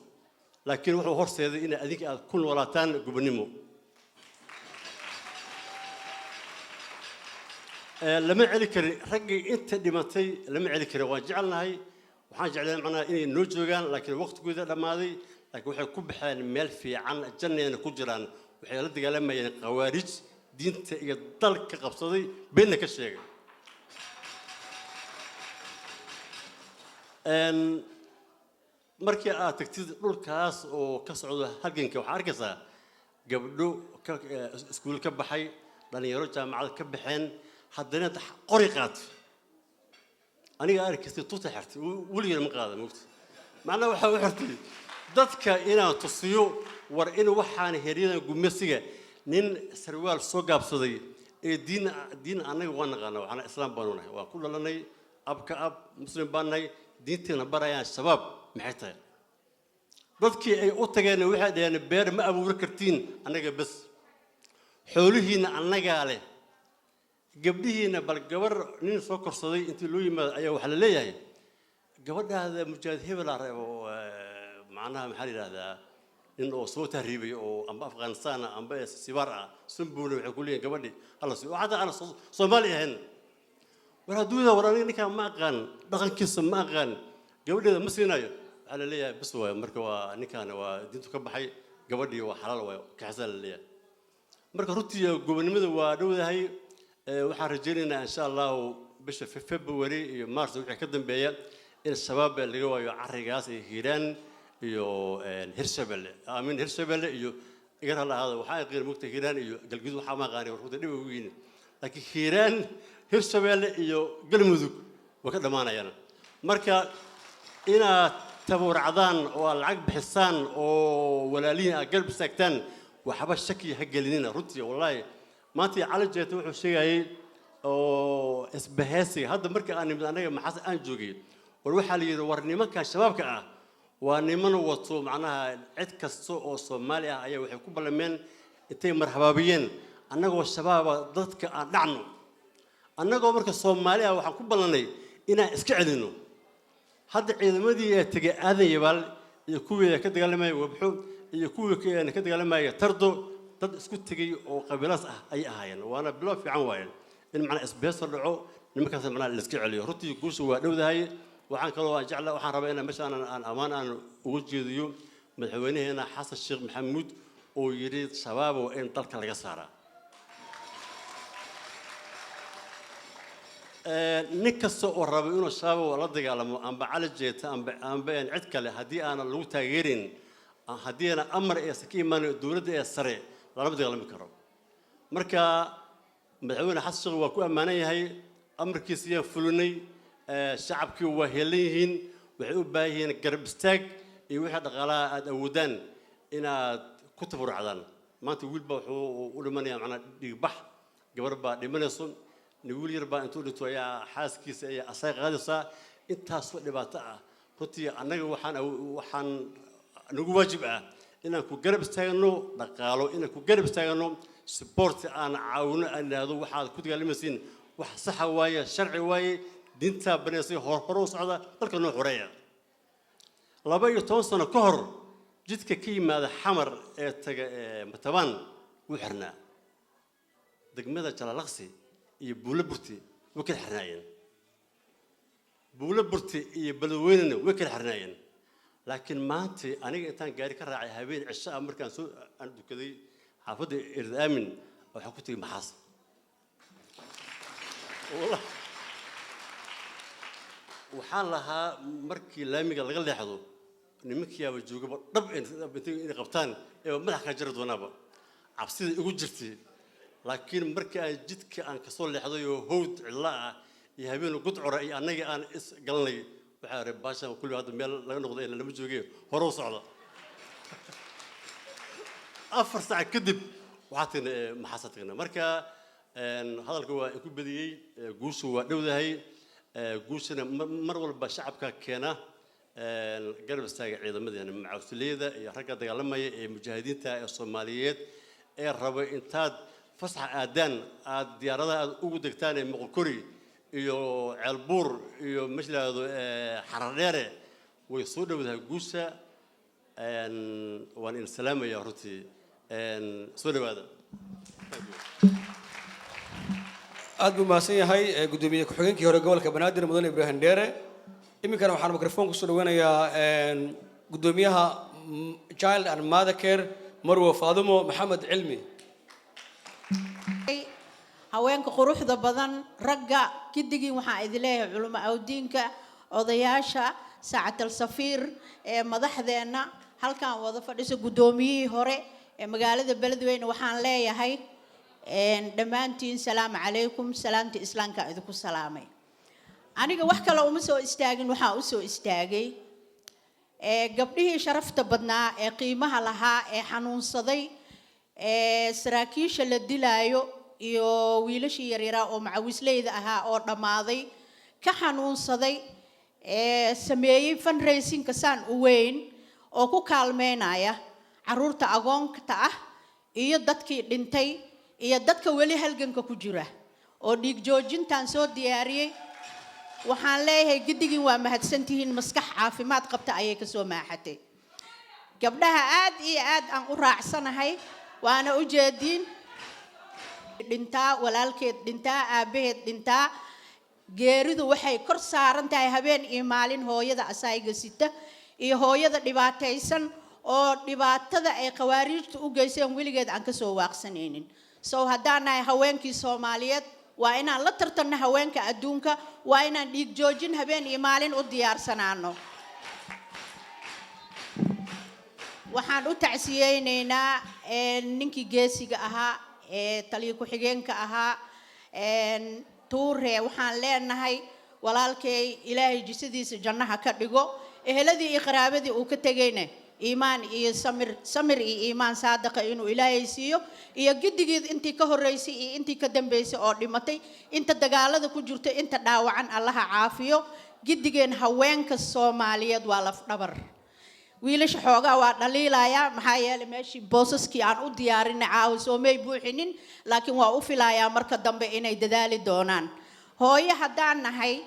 laakiin wuxuu horseeday inay adinka aad ku noolaataan gobonnimo. Lama celi karin raggii inta dhimatay, lama celi karin. Waan jecelnahay, waxaan jeclahay macnaha inay noo joogaan, laakiin waqtigooda dhammaaday. Laakiin waxay ku baxeen meel fiican, jannayna ku jiraan. Waxay la dagaalamayeen khawaarij diinta iyo dalka qabsaday, beenna ka sheegay. Markii aad tagtid dhulkaas oo ka socdo halganka, waxaa arkaysaa gabdho ka iskuul ka baxay, dhalinyaro jaamacad ka baxeen, haddana qori qaatay. Aniga arkaysa tuta xirtay, weligeena ma qaada mogta. Macnaha waxaa u xirtay dadka inaan tusiyo war in waxaan heryadan gumeysiga nin sarwaal soo gaabsaday ee diin annaga waa naqaana. Waxaana islaam baanu nahay, waa ku dhalanay, ab ka ab muslim baan nahay. Diinteena barayaan Shabaab maxay tahay? Dadkii ay u tageen waxay dhaheen, beer ma abuuri kartiin annaga bes, xoolihiina annagaa leh, gabdhihiina. Bal gabar nin soo korsaday intii loo yimaado ayaa waxaa la leeyahay, gabadhaada mujaahid hebel aa reebo. Macnaha maxaa la yidhahdaa, nin oo soo tahriibay oo amba Afghanistan ah amba Sibaar ah, Sambuuna, waxay ku leeyihin gabadhi hala siiyo, oo xataa aan Soomaali ahayn. War adduunyada, war aniga ninkaan ma aqaan, dhaqankiisa ma aqaan, gabadheeda ma siinayo. Waxaa la leeyahay bas waayo, marka waa ninkaan waa diintu ka baxay, gabadhii waa xalaal waayo, kaxasaa la leeyahay. Marka runtii gobonimada waa dhowdahay. Waxaan rajaynaynaa insha Allahu bisha February iyo March wixii ka dambeeya in Shabaab laga waayo carrigaas iyo Hiiraan iyo Hirshabelle, aamin, Hirshabelle iyo igar hala ahaado. Waxaa qiir mugta Hiiraan iyo Galguduud, waxaa ma aqaani, war runtii dhib ugu yihiin, laakiin Hiiraan, Hirshabelle iyo Galmudug way ka dhammaanayaan. Marka inaad tabuuracdaan oo aad lacag bixisaan oo walaalihiin aad garab istaagtaan, waxba shaki ha gelinina. Runtii wallaahi maanta Cali Jeete wuxuu sheegayay oo isbahaysiga. Hadda marka aan nimid annaga maxaas aan joogay, war waxaa la yidhi, war nimanka Shabaabka ah waa niman wato macnaha cid kasta oo Soomaali ah ayaa waxay ku ballameen intay marhabaabiyeen, annagoo Shabaaba dadka aan dhacno. Annagoo marka Soomaali ah waxaan ku ballannay inaan iska celinno. Hadda ciidamadii ee tegay Aadan Yabaal iyo kuwii ka dagaalamaya Wabxo iyo kuwii ka dagaalamaya Tardo, dad isku tegay oo qabiilaas ah ayay ahaayeen, waana bilo fiican waayeen in macnaa isbeeso dhaco, nimankaas macnaa la iska celiyo. Runtii guusha waa dhowdahay. Waxaan kaloo aan jecla, waxaan rabaa inaan meeshaan aan ammaan aan ugu jeediyo madaxweynaheena Xasan Sheekh Maxamuud oo yidhi, Shabaab waa in dalka laga saaraa. Nin kasta oo raba inuu Shabaab la dagaalamo, amba Cali Jeeta amba cid kale, haddii aanan lagu taageerin, haddii aanan amar aysan ka imaanin dowladda ee sare, lalama dagaalami karo. Marka madaxweyne Xasan Sheekh waa ku ammaanan yahay, amarkiisa ayaan fulinay. Shacabkii waa heelan yihiin, waxay u baahan yihiin garab istaag iyo wixii dhaqaalaha aada awoodaan inaad ku tabarucdaan. Maanta wiil baa wuxuu u dhimanayaa macnaa dhiigbax, gabar baa dhimanayso, nin wiil yar baa intuu dhinto ayaa xaaskiisa ayaa asaga qaadaysaa. Intaasoo dhibaato ah runtii annaga waxaan nagu waajib ah inaan ku garab istaagno dhaqaalo, inaan ku garab istaagno support, aan caawino, aan idhaahdo waxaad ku dagaalamaysiin wax saxa waaye, sharci waaye, diintaa banaysay, hor hore u socda, dalka noo xoreeya. 12 sano ka hor jidka ka yimaada Xamar ee taga ee Matabaan wuu xirnaa, degmada Jalalaqsi iyo Buulo Burti way kala xirnaayeen, Buulo Burti iyo Beledweynena way kala xirnaayeen. Laakiin maanta aniga intaan gaari ka raacay habeen cisho ah markaan soo aan dukaday xaafadda Erdaamin, waxaan ku tegey Maxaas. Wallah. Waxaan lahaa markii laamiga laga leexdo, nimankiyaaba joogaba dhab inay qabtaan ee madax kaa jari doonaaba, cabsida igu jirtay. Laakiin markii aan jidka aan kasoo leexday oo hawd cidla ah iyo habeen gudcura iyo annaga aan is galanay, waxaa iri baashan kulli hadda meel laga noqdo ee lama joogay, hore u socda. 4 saac kadib waxaa tagnay Maxaasa tagnay. Marka hadalka waa ku badiyey. Guushu waa dhowdahay. Guushana mar walba shacabka keena. Garab istaaga ciidamadeena macawsleyda iyo ragga dagaalamaya ee mujaahidiinta ee Soomaaliyeed ee raba intaad fasax aadaan, aad diyaaradaha aad ugu degtaan ee Moqokori iyo Ceelbuur iyo meesha la yidhaahdo Xaradheere. Way soo dhowdahay guusha. Waan idin salaamayaa runtii. Soo dhawaada. Aad buu mahadsan yahay gudoomiye ku-xigeenkii hore gobolka Banaadir, mudane Ibraahim Dheere. Iminkana waxaan microphone kusoo dhaweynayaa gudoomiyaha Child and Mother Care, Marwo Faadumo Maxamed Cilmi. Haweenka quruxda badan, ragga gidigii, waxaan idin leeyahay culimo awdiinka, odayaasha, saacatal safiir ee madaxdeenna halkan wada fadhiso, guddoomiyihii hore ee magaalada Beledweyne, waxaan leeyahay dhammaantiin salaamu calaykum. Salaamta islaamka idinku salaamay. Aniga wax kale uma soo istaagin, waxaan u soo istaagay gabdhihii sharafta badnaa ee qiimaha lahaa ee xanuunsaday ee saraakiisha la dilaayo iyo wiilashii yaryaraa oo macawisleyda ahaa oo dhammaaday ka xanuunsaday ee sameeyey fundraisingka saan u weyn oo ku kaalmeynaya caruurta agoonta ah iyo dadkii dhintay iyo dadka weli halganka ku jira oo dhiig joojintan soo diyaariyey. Waxaan leeyahay giddigiin waa mahadsantihiin. Maskax caafimaad qabta ayay kasoo maaxatay gabdhaha. Aad iyo aad aan u raacsanahay, waana u jeediin dhintaa walaalkeed, dhintaa aabbaheed, dhintaa geeridu waxay kor saaran tahay habeen iyo maalin hooyada asayga sita iyo hooyada dhibaataysan oo dhibaatada ay khawaariijtu u geysteen weligeed aan kasoo waaqsanaynin. So haddaan nahay haweenkii Soomaaliyeed, waa inaan la tartanno haweenka adduunka, waa inaan dhiig joojin habeen iyo maalin u diyaarsanaano. Waxaan u tacsiyeynaynaa ninkii geesiga ahaa ee taliyo ku-xigeenka ahaa, Tuure. Waxaan leenahay walaalkay Ilaahay jisadiisa jannaha ka dhigo, eheladii iyo qaraabadii uu ka tegayna iimaan iyo samir, samir iyo iimaan saadaqa inuu Ilaahay siiyo, iyo giddigeed intii ka horreysay iyo intii ka dambeysay oo dhimatay, inta dagaalada ku jirto, inta dhaawacan Allaha caafiyo. Giddigeen haweenka Soomaaliyeed waa lafdhabar. Wiilasha xoogaa waa dhaliilayaa, maxaa yeelay meeshii boosaskii aan u diyaarinay caawa soomay buuxinin, laakiin waa u filayaa marka dambe inay dadaali doonaan. Hooyo haddaan nahay,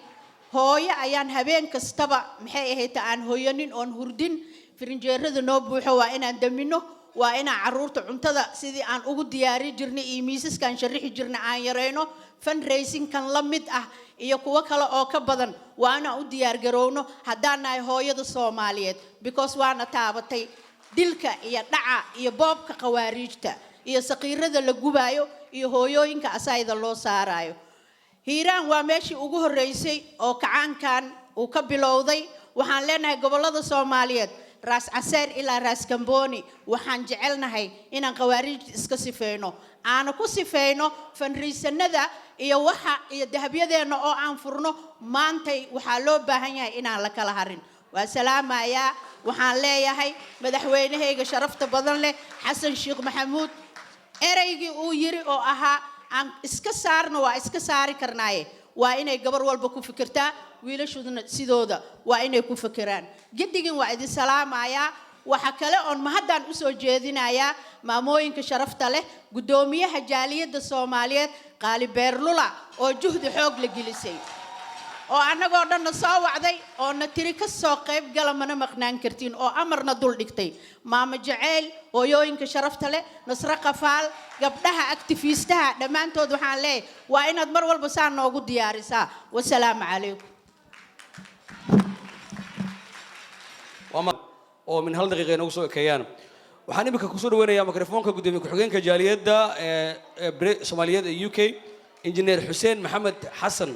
hooyo ayaan habeen kastaba maxay ahayd aan hooyanin oon hurdin. Firinjeerada noo buuxo waa inaan damino, waa inaan caruurta cuntada sidii aan ugu diyaari jirnay iyo miisaskaan sharixi jirnay aan yarayno. Fundraisingkan la mid ah iyo kuwo kale oo ka badan waa inaan u diyaar garowno haddaan nahay hooyada Soomaaliyeed, because waana taabatay dilka iyo dhaca iyo boobka khawaariijta iyo saqiirada la gubaayo iyo hooyooyinka asayda loo saarayo. Hiiraan waa meeshii ugu horreysay oo kacaankan uu ka bilowday. Waxaan leenahay gobollada Soomaaliyeed, Raas Caseer ilaa Raas Kambooni, waxaan jecelnahay inaan khawaariijta iska sifeyno, aana ku sifeyno fundraisingada iyo waxa iyo dahabyadeenna oo aan furno maantay. Waxaa loo baahan yahay inaan la kala harin. Waa salaamayaa. Waxaan leeyahay madaxweynahayga sharafta badan leh, Xasan Sheekh Maxamuud, ereygii uu yiri oo ahaa aan iska saarno, waa iska saari karnaaye. Waa inay gabar walba ku fikirtaa, wiilashuduna sidooda waa inay ku fikiraan. Giddigin waa idin salaamayaa. Waxa kale oon mahaddaan usoo jeedinayaa maamooyinka sharafta leh, guddoomiyaha jaaliyadda Soomaaliyeed Qaali Beerlula oo juhdi xoog la gelisay oo annagoo dhanna soo wacday oo na tiri ka soo qayb gala, mana maqnaan kartiin, oo amarna dul dhigtay. Maamo Jaceyl, hooyooyinka sharafta leh, Nasre Qafaal, gabdhaha activistaha dhammaantood, waxaan leeyahay waa inaad mar walba saa noogu diyaarisaa. Wasalaamu calaykum. Oo min hal daqiiqa inoogu soo ekeeyaan. Waxaan iminka kusoo dhaweynayaa mikrofoonka gudoomiye ku-xigeenka jaaliyadda ee Soomaaliyeed ee UK, Injineer Xuseen Maxamed Xasan.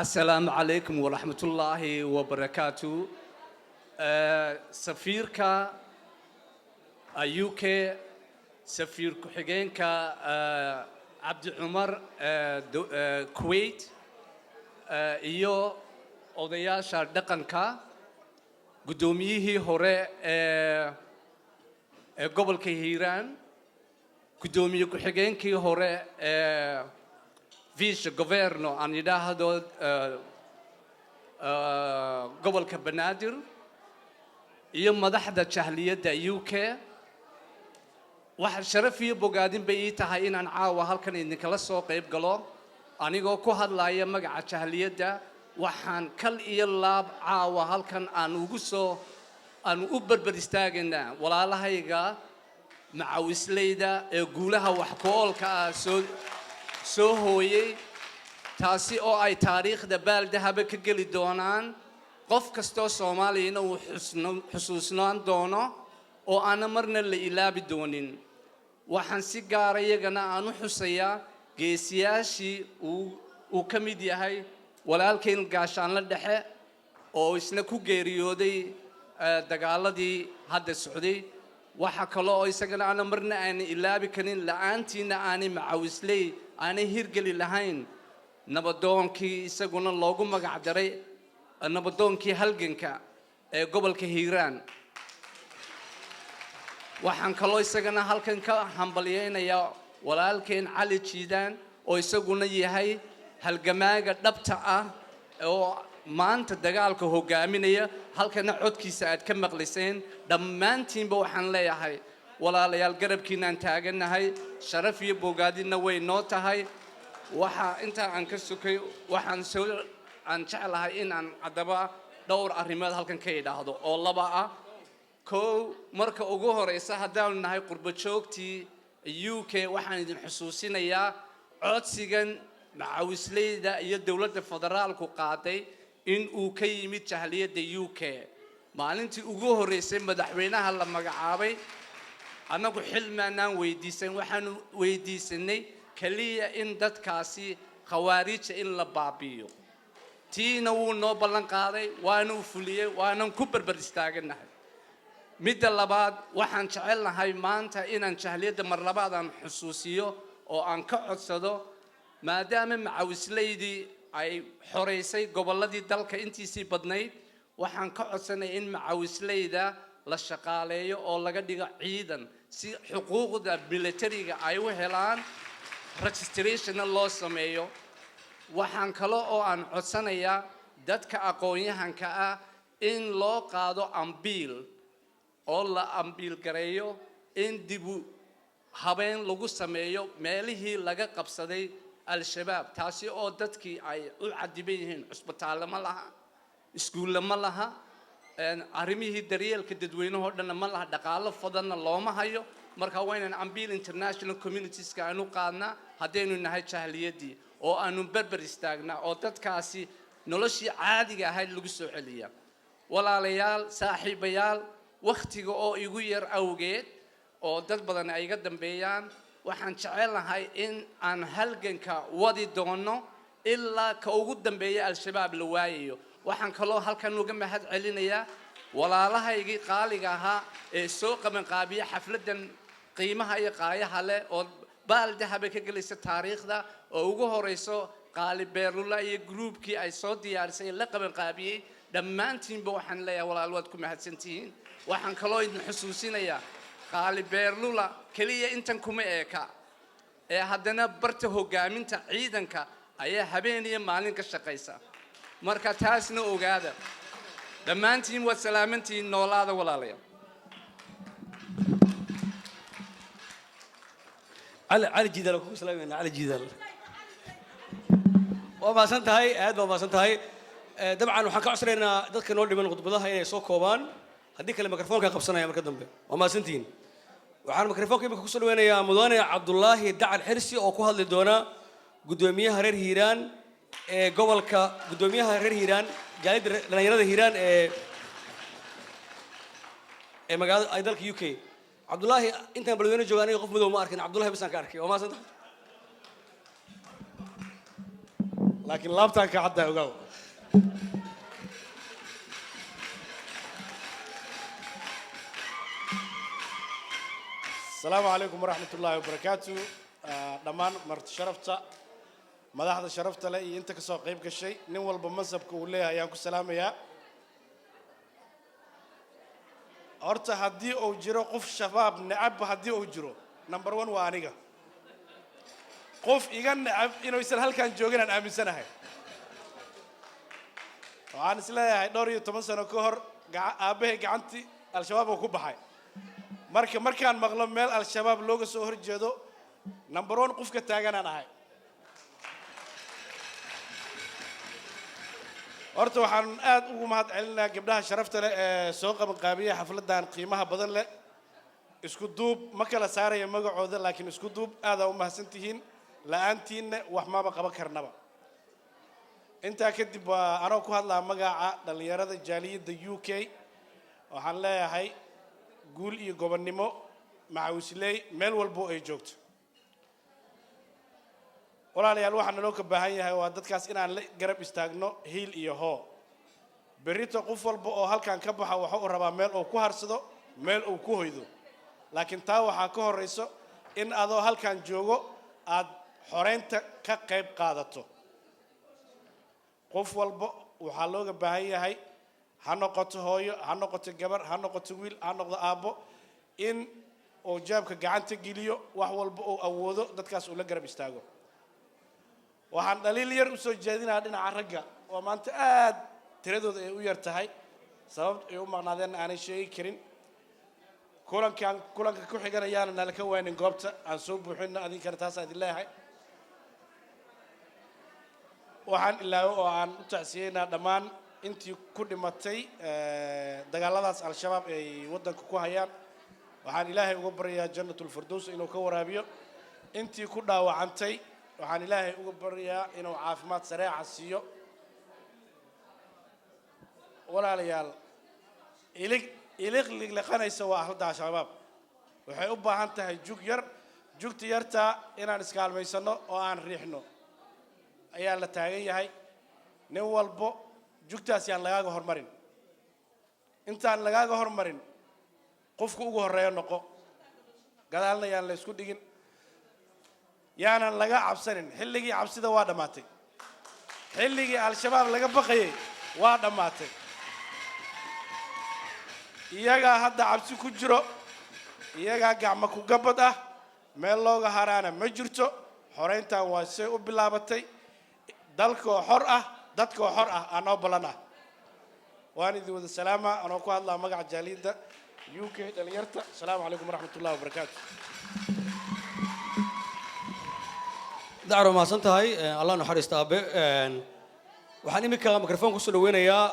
Asalaamu calaykum waraxmatullaahi wabarakaatu. Safiirka UK, safiir ku-xigeenka Cabdi Cumar Kuwait, iyo odayaasha dhaqanka, guddoomiyihii hore ee gobolka Hiiraan, guddoomiye ku-xigeenkii hore ee vice governo aan yidhaahdo gobolka Banaadir, iyo madaxda jahliyadda UK, waxa sharaf iyo bogaadin bay ii tahay inaan caawa halkan idinkala soo qayb galo anigoo ku hadlaya magaca jahliyadda. Waxaan kal iyo laab caawa halkan aan ugu soo aan u berber istaagaynaa walaalahayga macawisleyda ee guulaha wax ku oolka ah soo hooyey, taasi oo ay taariikhda baaldahaba ka geli doonaan, qof kastoo Soomaaliyana uu xusuusnaan doono oo aana marna la ilaabi doonin. Waxaan si gaara iyagana aan u xusayaa geesiyaashii uu ka mid yahay walaalkayn Gaashaanle Dhexe oo isna ku geeriyooday dagaaladii hadda socday. Waxa kale oo isagana aana marna aanay ilaabi karin, la-aantiina aanay macawisley aanay hirgeli lahayn, nabadoonkii isaguna loogu magac daray nabadoonkii halganka ee gobolka Hiiraan. Waxaan kaloo isagana halkan ka hambalyaynayaa walaalkeen Cali Jiidaan oo isaguna yahay halgamaaga dhabta ah oo maanta dagaalka hogaaminaya, halkana codkiisa aad ka maqliseen. Dhammaantiinba waxaan leeyahay, walaalayaal, garabkiinaan taagannahay, sharaf iyo bogaadinna way noo tahay. Waxa intaa aan ka sokay, waxaan soo aan jeclahay in aan haddaba dhowr arrimood halkan ka idhaahdo oo laba ah. Kow, marka ugu horeysa, haddaanu nahay qurbo joogtii UK, waxaan idin xusuusinayaa codsigan macawisleyda iyo dowladda federaalku qaaday in uu ka yimid jahliyadda UK. Maalintii ugu horreysay madaxweynaha la magacaabay, annagu xil maanaan weydiisan, waxaanu weydiisanay keliya in dadkaasi khawaariija in la baabi'iyo. Tiina wuu noo ballan qaaday, waana u fuliyey, waanan ku berber istaaganahay. Midda labaad, waxaan jecelnahay maanta inaan jahliyadda mar labaad aan xusuusiyo oo aan ka codsado, maadaama macawisleydii ay xoreysay gobolladii dalka intiisii badnayd, waxaan ka codsanaya in macawisleyda la shaqaaleeyo oo laga dhigo ciidan si xuquuqda militariga ay u helaan, registrationna loo sameeyo. Waxaan kale oo aan codsanayaa dadka aqoon-yahanka ah in loo qaado appeal oo la appeal gareeyo in dibu habeen lagu sameeyo meelihii laga qabsaday Al-Shabaab, taasi oo dadkii ay u cadiban yihiin. Cusbitaalle ma laha, iskuulle ma laha, arrimihii daryeelka dadweynahoo dhanna ma laha, dhaqaalo badanna looma hayo. Marka waa inaan appeal international communitieska aanu qaadnaa haddaynu nahay jahliyaddii oo aanu berber istaagnaa oo dadkaasi noloshii caadiga ahayd lagu soo celiya. Walaalayaal, saaxiibayaal, wakhtiga oo igu yar awgeed oo dad badan ay iga dambeeyaan, waxaan jecelahay in aan halganka wadi doono ilaa ka ugu dambeeya Al-Shabaab la waayayo. Waxaan kaloo halkan uga mahad celinayaa walaalahaygii qaaliga ahaa ee soo qabanqaabiya xafladdan qiimaha iyo qaayaha leh oo baal dahaba ka gelaysa taariikhda, oo ugu horeyso Qaali Beerlula iyo groupkii ay soo diyaarisay ee la qabanqaabiyey. Dhammaantiinba waxaan leeyahay, walaal, waad ku mahadsantihiin. Waxaan kaloo idin xusuusinayaa, Qaali Beerlula keliya intan kuma eeka ee haddana barta hogaaminta ciidanka ayaa habeen iyo maalin ka shaqaysa. Marka taasna ogaada. Dhammaantiin waad salaamantihiin. Noolaada, walaalayaal. Cali, Cali Jidaal kugu salaamayna. Cali Jidaal, waa mahadsan tahay, aad baa mahadsan tahay. Dabcan waxaan ka codsanaynaa dadka noo dhiman khudbadaha inay soo koobaan, haddii kale mikrofoonka qabsanaya marka dambe. Waa mahadsantihiin. Waxaan mikrofoonka imika kusoo dhaweynayaa mudane Cabdulaahi Dacal Xirsi oo ku hadli doona guddoomiyaha reer Hiiraan ee gobolka, guddoomiyaha reer Hiiraan, jaaliyadda dhalinyarada Hiiraan ee magaalada ay dalka UK. Cabdulaahi, intaan Beledweyne jooga aniga qof madow ma arkin, Cabdulahi basaan ka arkay. Waa mahadsan tahay. Laakiin laabtaan ka caddaa, ogaaw. Asalaamu calaykum waraxmat ullaahi wabarakaatu. Dhammaan marti sharafta, madaxda sharafta leh iyo inta ka soo qayb gashay, nin walba mansabka uu leeyahay ayaan ku salaamayaa. Horta haddii uu jiro qof Shabaab necabba, haddii uu jiro, number one waa aniga. Qof iga necab inuusan halkan joogin aan aaminsanahay. Waxaan is leeyahay dhowr iyo toban sano ka hor aabbahay gacantii Al-Shabaab uu ku baxay. Marka markaan maqlo meel Al-Shabaab looga soo horjeedo, number one qofka taaganaan ahay. Horta waxaan aad ugu mahad celinayaa gabdhaha sharafta leh ee soo qabanqaabiyey xafladdan qiimaha badan leh. Isku duub, ma kala saaraya magacooda, laakiin isku duub aadaa u mahadsan tihiin. La-aantiinna wax maba qaban karnaba. Intaa kadib, waa anoo ku hadlaa magaca dhallinyarada jaaliyadda UK, waxaan leeyahay guul iyo gobonnimo macawisley meel walbo ay joogto. Walaalayaal, waxaa naloo ka baahan yahay waa dadkaas inaan la garab istaagno hiil iyo hoo. Berrito qof walba oo halkan ka baxa waxa uu rabaa meel uu ku harsado, meel uu ku hoydo, laakiin taa waxaa ka horrayso in adoo halkan joogo aad xoreynta ka qayb qaadato. Qof walba waxaa looga baahan yahay, ha noqoto hooyo, ha noqoto gabar, ha noqoto wiil, ha noqdo aabbo, in uu jeebka gacanta geliyo, wax walba uu awoodo dadkaas uu la garab istaago. Waxaan dhaliil yar usoo jeedinayaa dhinaca ragga oo maanta aad tiradooda ay u yar tahay, sabab ay u maqnaadeenna aanay sheegi karin. Kulankan kulanka ku xiganayaana nala ka waynin goobta aan soo buuxinno, adinkana taasaa idin leeyahay. Waxaan ilaawo oo aan u tacsiyeynaa dhammaan intii ku dhimatay dagaaladaas Al-Shabaab ay waddanka ku hayaan. Waxaan Ilaahay uga baryayaa Jannatulfirdows inuu ka waraabiyo. Intii ku dhaawacantay waxaan Ilaahay uga baryayaa inuu caafimaad sareeca siiyo. Walaalayaal, ilig iliq liqliqanaysa waa halda Al-Shabaab. Waxay u baahan tahay jug yar, jugta yartaa inaan iskaalmaysano oo aan riixno ayaa la taagan yahay. Nin walbo jugtaas yaan lagaaga hormarin. Intaan lagaaga hormarin, qofku ugu horreeyo noqo. Gadaalna yaan la isku dhigin, yaanan laga cabsanin. Xilligii cabsida waa dhammaatay, xilligii Al-Shabaab laga baqayay waa dhammaatay. Iyagaa hadda cabsi ku jiro, iyagaa gacmo ku gabad ah, meel looga haraana ma jirto. Xoreyntan waa say u bilaabatay. Dalkoo xor ah, dadkoo xor ah aanoo ballan ah. Waan idin wada salaama anoo ku hadlaa magaca jaaliyadda UK dhalinyarta. Asalaamu calaykum waraxmat ullahi wabarakaatu. Dacro, mahadsan tahay. Allah naxariista aabe. Waxaan iminka microphone kusoo dhaweynayaa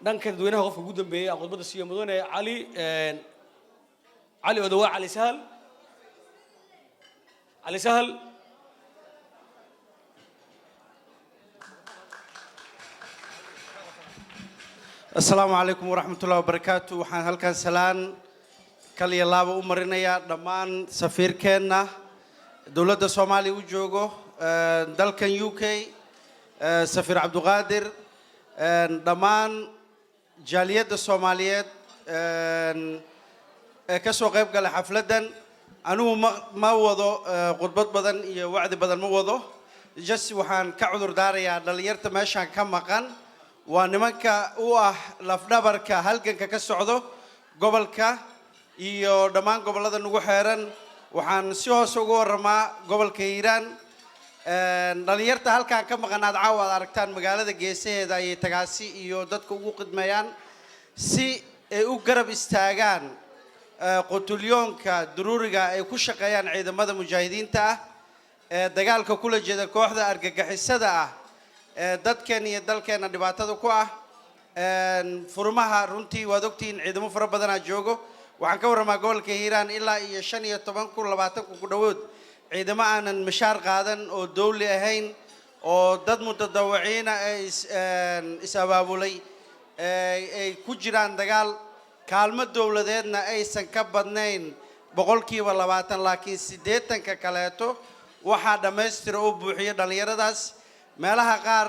dhanka dadweynaha qofka ugu dambeeyey aan khudbadda siiyo, mudane Cali Cali Odawaa Cali Sahal. Cali Sahal. Asalaamu calaykum waraxmatullahi wabarakaatu. Waxaan halkan salaan kal iyo laaba u marinayaa dhammaan safiirkeenna dowladda Soomaaliya u joogo dalkan UK, safiir Cabduqaadir, dhammaan jaaliyadda Soomaaliyeed ee ka soo qayb galay xafladdan. Anigu ma wado khudbad badan iyo wacdi badan ma wado. Just waxaan ka cudur daarayaa dhallinyarta meeshaan ka maqan. Waa nimanka u ah lafdhabarka halganka ka socdo gobolka iyo dhammaan gobollada nagu xeeran. Waxaan si hoose uga warramaa gobolka Hiiraan. Dhallinyarta halkaan ka maqan aad caawa aad aragtaan magaalada geesaheeda ayay tagaasi iyo dadka ugu khidmeeyaan si ay u garab istaagaan qutulyoonka duruuriga ay ku shaqeeyaan ciidamada mujaahidiinta ah ee dagaalka kula jeeda kooxda argagixisada ah ee dadkeen iyo dalkeena dhibaatada ku ah. Furmaha runtii waad ogtihiin, ciidamo fara badanaa joogo. Waxaan ka warramaa gobolka Hiiraan ilaa iyo 15,000, 20,000 ku dhowood ciidamo aanan mishaar qaadan oo dowli ahayn oo dad mutadawiciina ee is abaabulay ay ku jiraan dagaal, kaalmo dowladeedna aysan ka badnayn 20%, laakiin 80-ka kaleeto. Waxaa dhammaystira oo buuxiya dhallinyaradaas. Meelaha qaar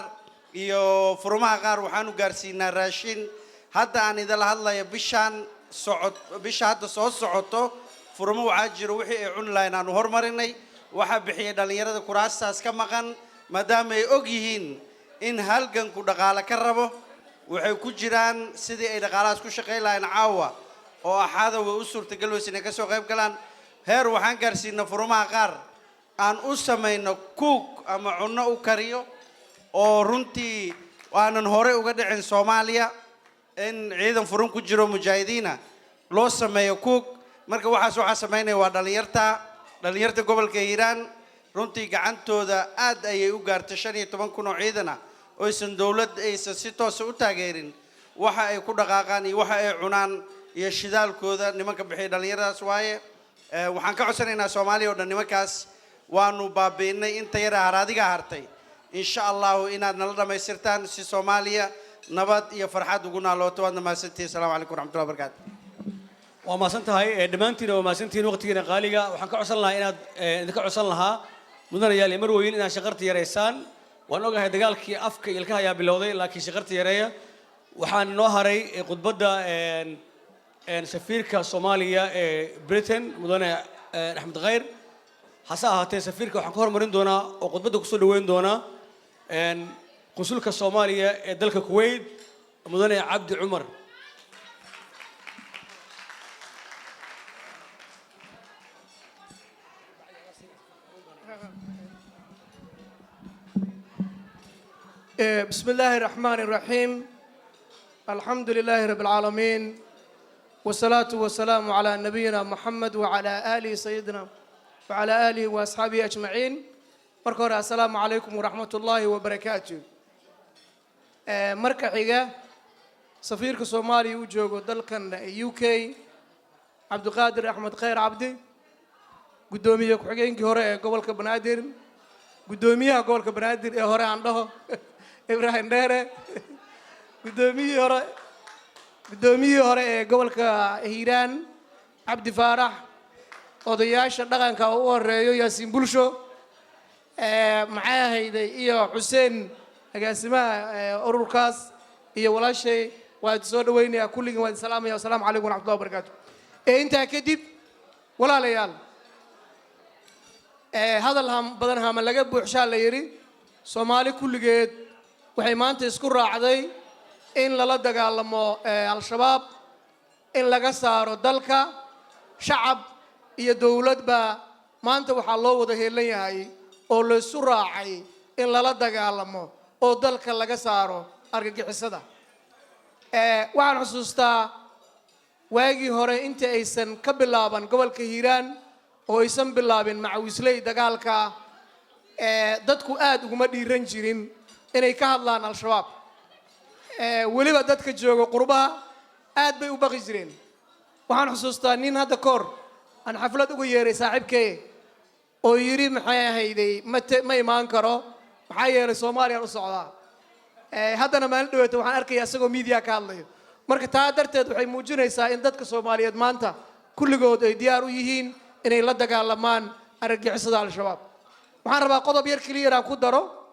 iyo furumaha qaar waxaanu gaarsiinaa raashin. Hadda aan idinla hadlaya, bishaan socod, bisha hadda soo socoto, furumo waxaa jiro wixii ay cuni lahayn aanu hormarinay. Waxaa bixiyay dhallinyarada kuraastaas ka maqan, maadaama ay og yihiin in halganku dhaqaale ka rabo. Waxay ku jiraan sidii ay dhaqaalahaas ku shaqayn lahayn. Caawa oo Axada way u suurtagal weysa inay kasoo qayb galaan. Heer waxaan gaarsiinaa furumaha qaar aan u samayno cook ama cunno u kariyo, oo runtii aanan horey uga dhicin Soomaaliya in ciidan furun ku jiro mujaahidiina loo sameeyo cook. Marka waxaas waxaa samaynaya waa dhallinyarta gobolka Hiiraan. Runtii gacantooda aad ayay u gaartay 15,000 oo ciidan ah oo aysan dowlad aysan si toosa u taageerin. Waxa ay ku dhaqaaqaan iyo waxa ay cunaan iyo shidaalkooda nimanka bixiya dhallinyaradaas waaye. Waxaan ka codsanaynaa Soomaaliya oo dhan, nimankaas waanu baabi'inay, inta yara haraadigaa hartay, insha Allahu inaad nala dhammaystirtaan si Soomaaliya nabad iyo farxad ugu naalooto. Waadna mahadsantihiin. Asalaamu calaykum waraxmatullahi wabarakaatu. Waa mahadsan tahay. Dhammaantiin waa mahadsantihiin waqtigiina qaaliga. Waxaan ka codsan lahaa inaad idinka codsan lahaa, mudanayaal iyo marweyn, inaad shaqarta yareysaan. Waan ogahay dagaalkii afka iyo ilkaha ayaa bilowday, laakiin shaqarta yareeya. Waxaan noo haray khudbadda safiirka Soomaaliya ee Britain, mudane Axmed Khayr. Hase ahaatee, safiirka waxaan ka hormarin doonaa oo khudbadda kusoo dhaweyn doonaa qunsulka Soomaaliya ee dalka Kuwait, mudane Cabdi Cumar. بسم الله الرحمن الرحيم، الحمد لله رب العالمين، والصلاة والسلام على نبينا محمد وعلى آله سيدنا وعلى آله وأصحابه أجمعين. Marka hore, assalaamu calaykum waraxmatullaahi wabarakaatu. Marka xiga, safiirka Soomaaliya u joogo dalkan UK, Cabdiqaadir Axmed Khayr Cabdi, guddoomiye ku-xigeenkii hore ee gobolka Banaadir, guddoomiyaha gobolka Banaadir ee hore aan dhaho, Ibraahim Dheere, guddoomiyihii hore ee gobolka Hiiraan, Cabdi Faarax, odayaasha dhaqanka oo u horeeyo Yaasiin Bulsho, maxay ahayday, iyo Xuseen, agaasimaha ururkaas, iyo walaashay, waa idin soo dhaweynayaa kulligiin, waa idin salaamaya. Wasalaamu calaykum waraxmatullahi wabarakaatu. Intaa kadib, walaalayaal, hadal ham badan hama laga buuxshaa la yidhi. Soomaali kulligeed waxay maanta isku raacday in lala dagaalamo Al-Shabaab, in laga saaro dalka. Shacab iyo dowladba maanta waxaa loo wada heelan yahay oo laysu raacay in lala dagaalamo oo dalka laga saaro argagixisada. Waxaan xusuustaa waagii hore inta aysan ka bilaaban gobolka Hiiraan oo aysan bilaabin macawisley dagaalka, dadku aad uguma dhiiran jirin inay ka hadlaan Al-Shabaab. Weliba dadka jooga qurbaha aad bay u baqi jireen. Waxaan xusuustaa nin hadda kahor aan xaflad uga yeeray saaxiibkee oo yidhi, maxay ahayday, ma imaan karo, maxaa yeelay Soomaaliyaan u socdaa. Haddana maalin dhaweeto waxaan arkaya isagoo media ka hadlayo. Marka taa darteed waxay muujinaysaa in dadka Soomaaliyeed maanta kulligood ay diyaar u yihiin inay la dagaalamaan argagixisada Al-Shabaab. Waxaan rabaa qodob yar keliya inaan ku daro.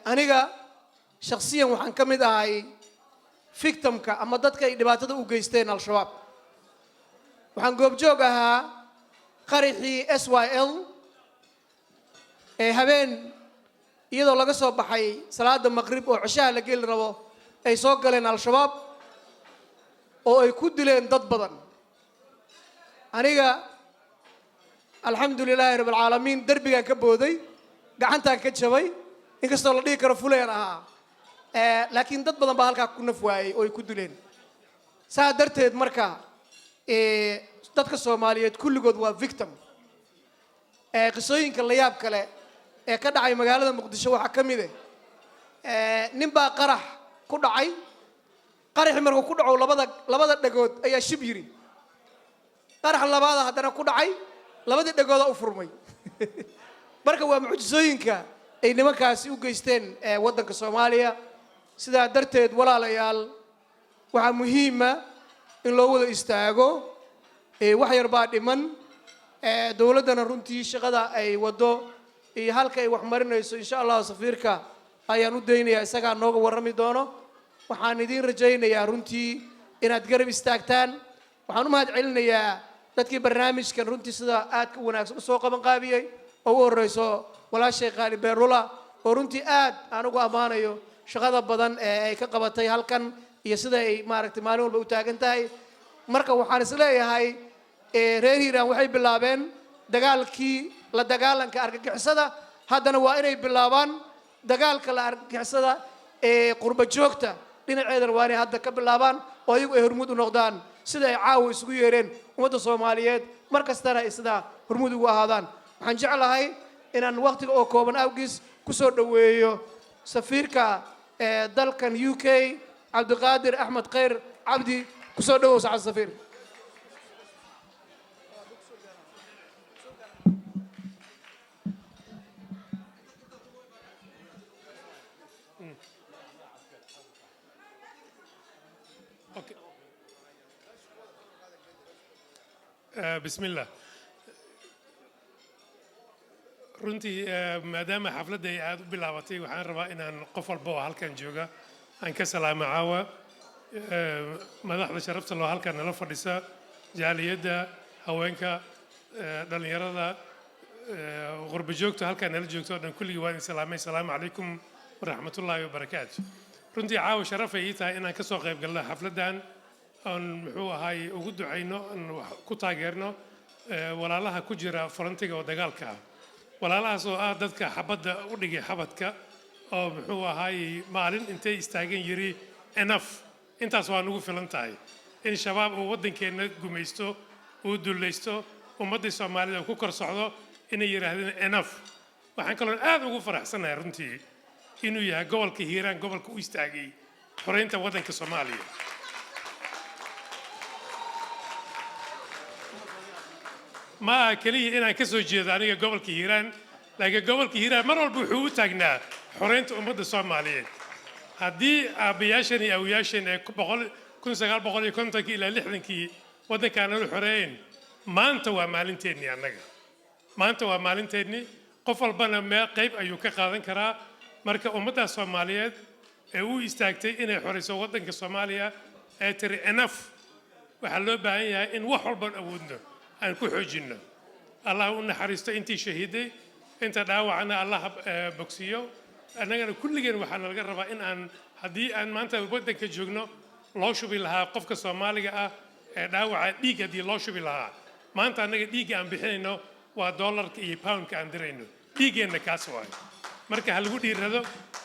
Aniga shakhsiyan waxaan ka mid ahay victimka ama dadka ay dhibaatada u geysteen Al-Shabaab. Waxaan goobjoog ahaa qaraxii SYL ee habeen iyadoo laga soo baxay salaada maqrib oo ceshaha la geli rabo ay soo galeen Al-Shabaab oo ay ku dileen dad badan. Aniga, alxamdu lilaahi rabbi alcaalamiin, derbigaan ka booday, gacantaan ka jabay, inkastoo la dhihi karo fuleen ahaa, laakiin dad badan baa halkaa ku naf waayey oo ay ku dileen. Saa darteed marka dadka Soomaaliyeed kulligood waa victim. Qisooyinka la yaab kale ee ka dhacay magaalada Muqdisho waxaa ka mid eh nin baa qarax ku dhacay. Qaraxii markuu ku dhaco, labada dhagood ayaa shib yiri. Qarax labaada haddana ku dhacay, labadii dhagooda u furmay. Marka waa mucjisooyinka ay nimankaasi u geysteen waddanka Soomaaliya. Sidaa darteed, walaalayaal, waxaa muhiima in loo wada istaago. Wax yar baa dhiman. Dowladdana runtii shaqada ay waddo iyo halka ay wax marinayso, insha Allahu, safiirka ayaan u daynayaa, isagaa nooga warrami doono. Waxaan idiin rajaynayaa runtii inaad garab istaagtaan. Waxaan u mahad celinayaa dadkii barnaamijkan runtii sida aadka u wanaagsan usoo qaban qaabiyey, oo ugu horreyso walaashay Qaali Beerula, oo runtii aad aan ugu ammaanayo shaqada badan ee ay ka qabatay halkan iyo sida ay maaragtay maalin walba u taagan tahay. Marka waxaan is leeyahay, reer Hiiraan waxay bilaabeen dagaalkii la dagaalanka argagixisada, haddana waa inay bilaabaan dagaalka la argagixisada ee qurba joogta dhinaceedana, waa inay hadda ka bilaabaan oo ayagu ay hormuud u noqdaan, sida ay caawa isugu yeereen ummadda Soomaaliyeed, mar kastana ay sidaa hormuud ugu ahaadaan. Waxaan jeclahay inaan waqtiga oo kooban awgiis kusoo dhoweeyo safiirka ee dalkan UK, Cabdiqaadir Axmed Khayr Cabdi. Kusoo dhowow, sacad safiir. بسم الله. Runtii maadaama xafladda ay aada u bilaabatay, waxaan rabaa inaan qof walba oo halkan jooga aan ka salaamo caawa. Madaxda sharafta loo halkan nala fadhisa, jaaliyadda, haweenka, dhallinyarada, qurba joogta halkan nala joogta oo dhan, kulligii waan idin salaamay. Asalaamu calaykum waraxmatullaahi wabarakaatu. Runtii caawa sharafay ii tahay inaan ka soo qayb galno xafladdan oon muxuu ahaay ugu ducayno, oon wax ku taageerno walaalaha ku jira frontiga oo dagaalka ah, walaalahaas oo ah dadka xabadda u dhigay xabadka, oo muxuu ahaay maalin intay istaageen yiri, "Enough, intaas waa nagu filan tahay in Shabaab uu waddankeenna gumaysto, uu dullaysto ummaddii Soomaalida, ku kor socdo," inay yidhaahdeen enough. Waxaan kaloo aad ugu faraxsanahay runtii inuu yahay gobolka Hiiraan gobolka u istaagay xoreynta waddanka Soomaaliya. Ma aha keliya inaan ka soo jeedo aniga gobolka Hiiraan, laakiin gobolka Hiiraan mar walba wuxuu u taagnaa xoreynta ummadda Soomaaliyeed. Haddii aabbayaashan iyo awoyaashan ee 1950-kii ilaa 60-kii waddankaan nala xoreeyeen, maanta waa maalinteennii annaga, maanta waa maalinteennii. Qof walbana meel qayb ayuu ka qaadan karaa. Marka ummadda Soomaaliyeed ee u istaagtay inay xoreyso waddanka Soomaaliya ee tiri enough, waxaa loo baahan yahay in wax walban awoodno aan ku xoojinno. Allah u naxariisto intii shahiiday, inta dhaawacana Allah bogsiiyo. Annagana kulligeen waxaa nalaga rabaa in aan, haddii aan maanta waddanka joogno, loo shubi lahaa qofka Soomaaliga ah ee dhaawaca dhiig, haddii loo shubi lahaa maanta, annaga dhiigga aan bixinayno waa dollarka iyo poundka aan dirayno, dhiiggeenna kaas waayo. Marka ha lagu dhiirado,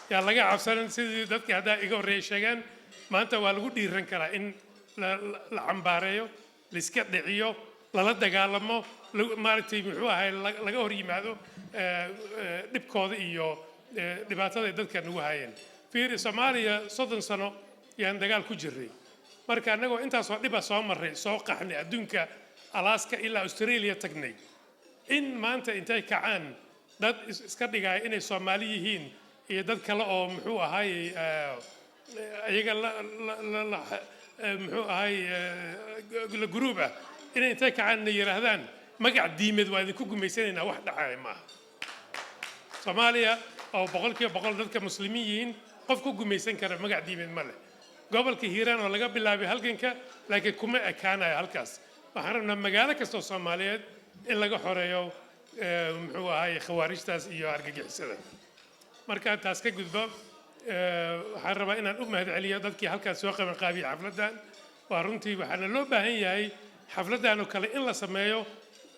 yaa laga cabsanan. Sidii dadka haddaa iga horreeya sheegaan, maanta waa lagu dhiiran karaa in la cambaareeyo, laiska dhiciyo, lala dagaalamo, maaragtay muxuu ahay laga hor yimaado dhibkooda iyo dhibaatada ay dadka nagu hayeen. Fiiri, Soomaaliya 30 sano yaan dagaal ku jirray. Marka annagoo intaasoo dhiba soo marray, soo qaxnay, adduunka Alaska ilaa Australia tagnay, in maanta intay kacaan dad iska dhigaya inay Soomaali yihiin iyo dad kale oo muxuu ahaay iyaga muxuu ahaay la group ah, inay intay kacaan na yidhaahdaan magac diimeed waa idinku gumaysanaynaa, wax dhacaya maaha. Soomaaliya oo 100% dadka Muslimiin yihiin, qof ku gumaysan kara magac diimeed ma leh. Gobolka Hiiraan oo laga bilaabay halganka, laakiin kuma ekaanayo halkaas. Waxaan rabnaa magaalo kastoo Soomaaliyeed in laga xoreeyo muxuu ahaay khawaarijtaas iyo argagixisada. Markaan taas ka gudbo, waxaan rabaa inaan u mahadceliyo dadkii halkaas soo qaban qaabiyey xafladdan. Waa runtii waxaana loo baahan yahay xafladdan oo kale in la sameeyo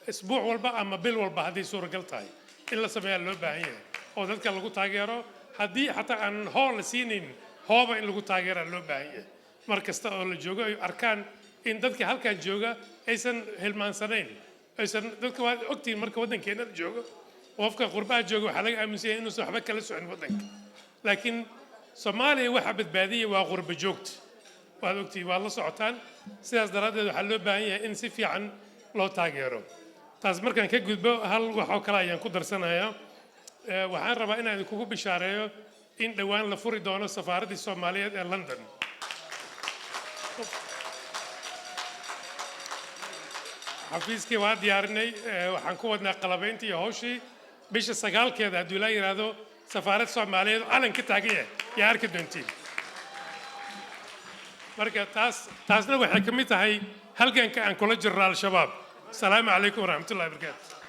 isbuuc walba ama bil walba hadday suuragal tahay. In la sameeyaa loo baahan yahay oo dadka lagu taageero. Haddii xataa aan hoo la siinin, hooba in lagu taageeraa loo baahan yahay. Mar kasta oo la joogo ay arkaan in dadka halkan jooga aysan hilmaansanayn, aysan dadka. Waad ogtihiin, marka waddankeena la joogo, qofka qurbaha jooga waxaa laga aaminsan yahay inuusan waxba kala socon waddanka, laakiin Soomaaliya waxa badbaadiyay waa qurba joogta. Waad ogtihiin, waad la socotaan. Sidaas daraaddeed waxaa loo baahan yahay in si fiican loo taageero. Taas markaan ka gudbo, hal wax oo kale ayaan ku darsanayaa. Waxaan rabaa inaan idinkugu bishaareeyo in dhowaan la furi doono safaaraddii Soomaaliyeed ee London. Xafiiskii waa diyaarinay, waxaan ku wadnaa qalabayntii iyo hawshii. Bisha 9-keeda, hadduu Ilaa yidhaahdo, safaarad Soomaaliyeed oo calan ka taagan yahay yaa arki doontiin. Marka taasna waxay ka mid tahay halganka aan kula jirno Al-Shabaab. Asalaamu calaykum waraxmatullahi wabarakaatu.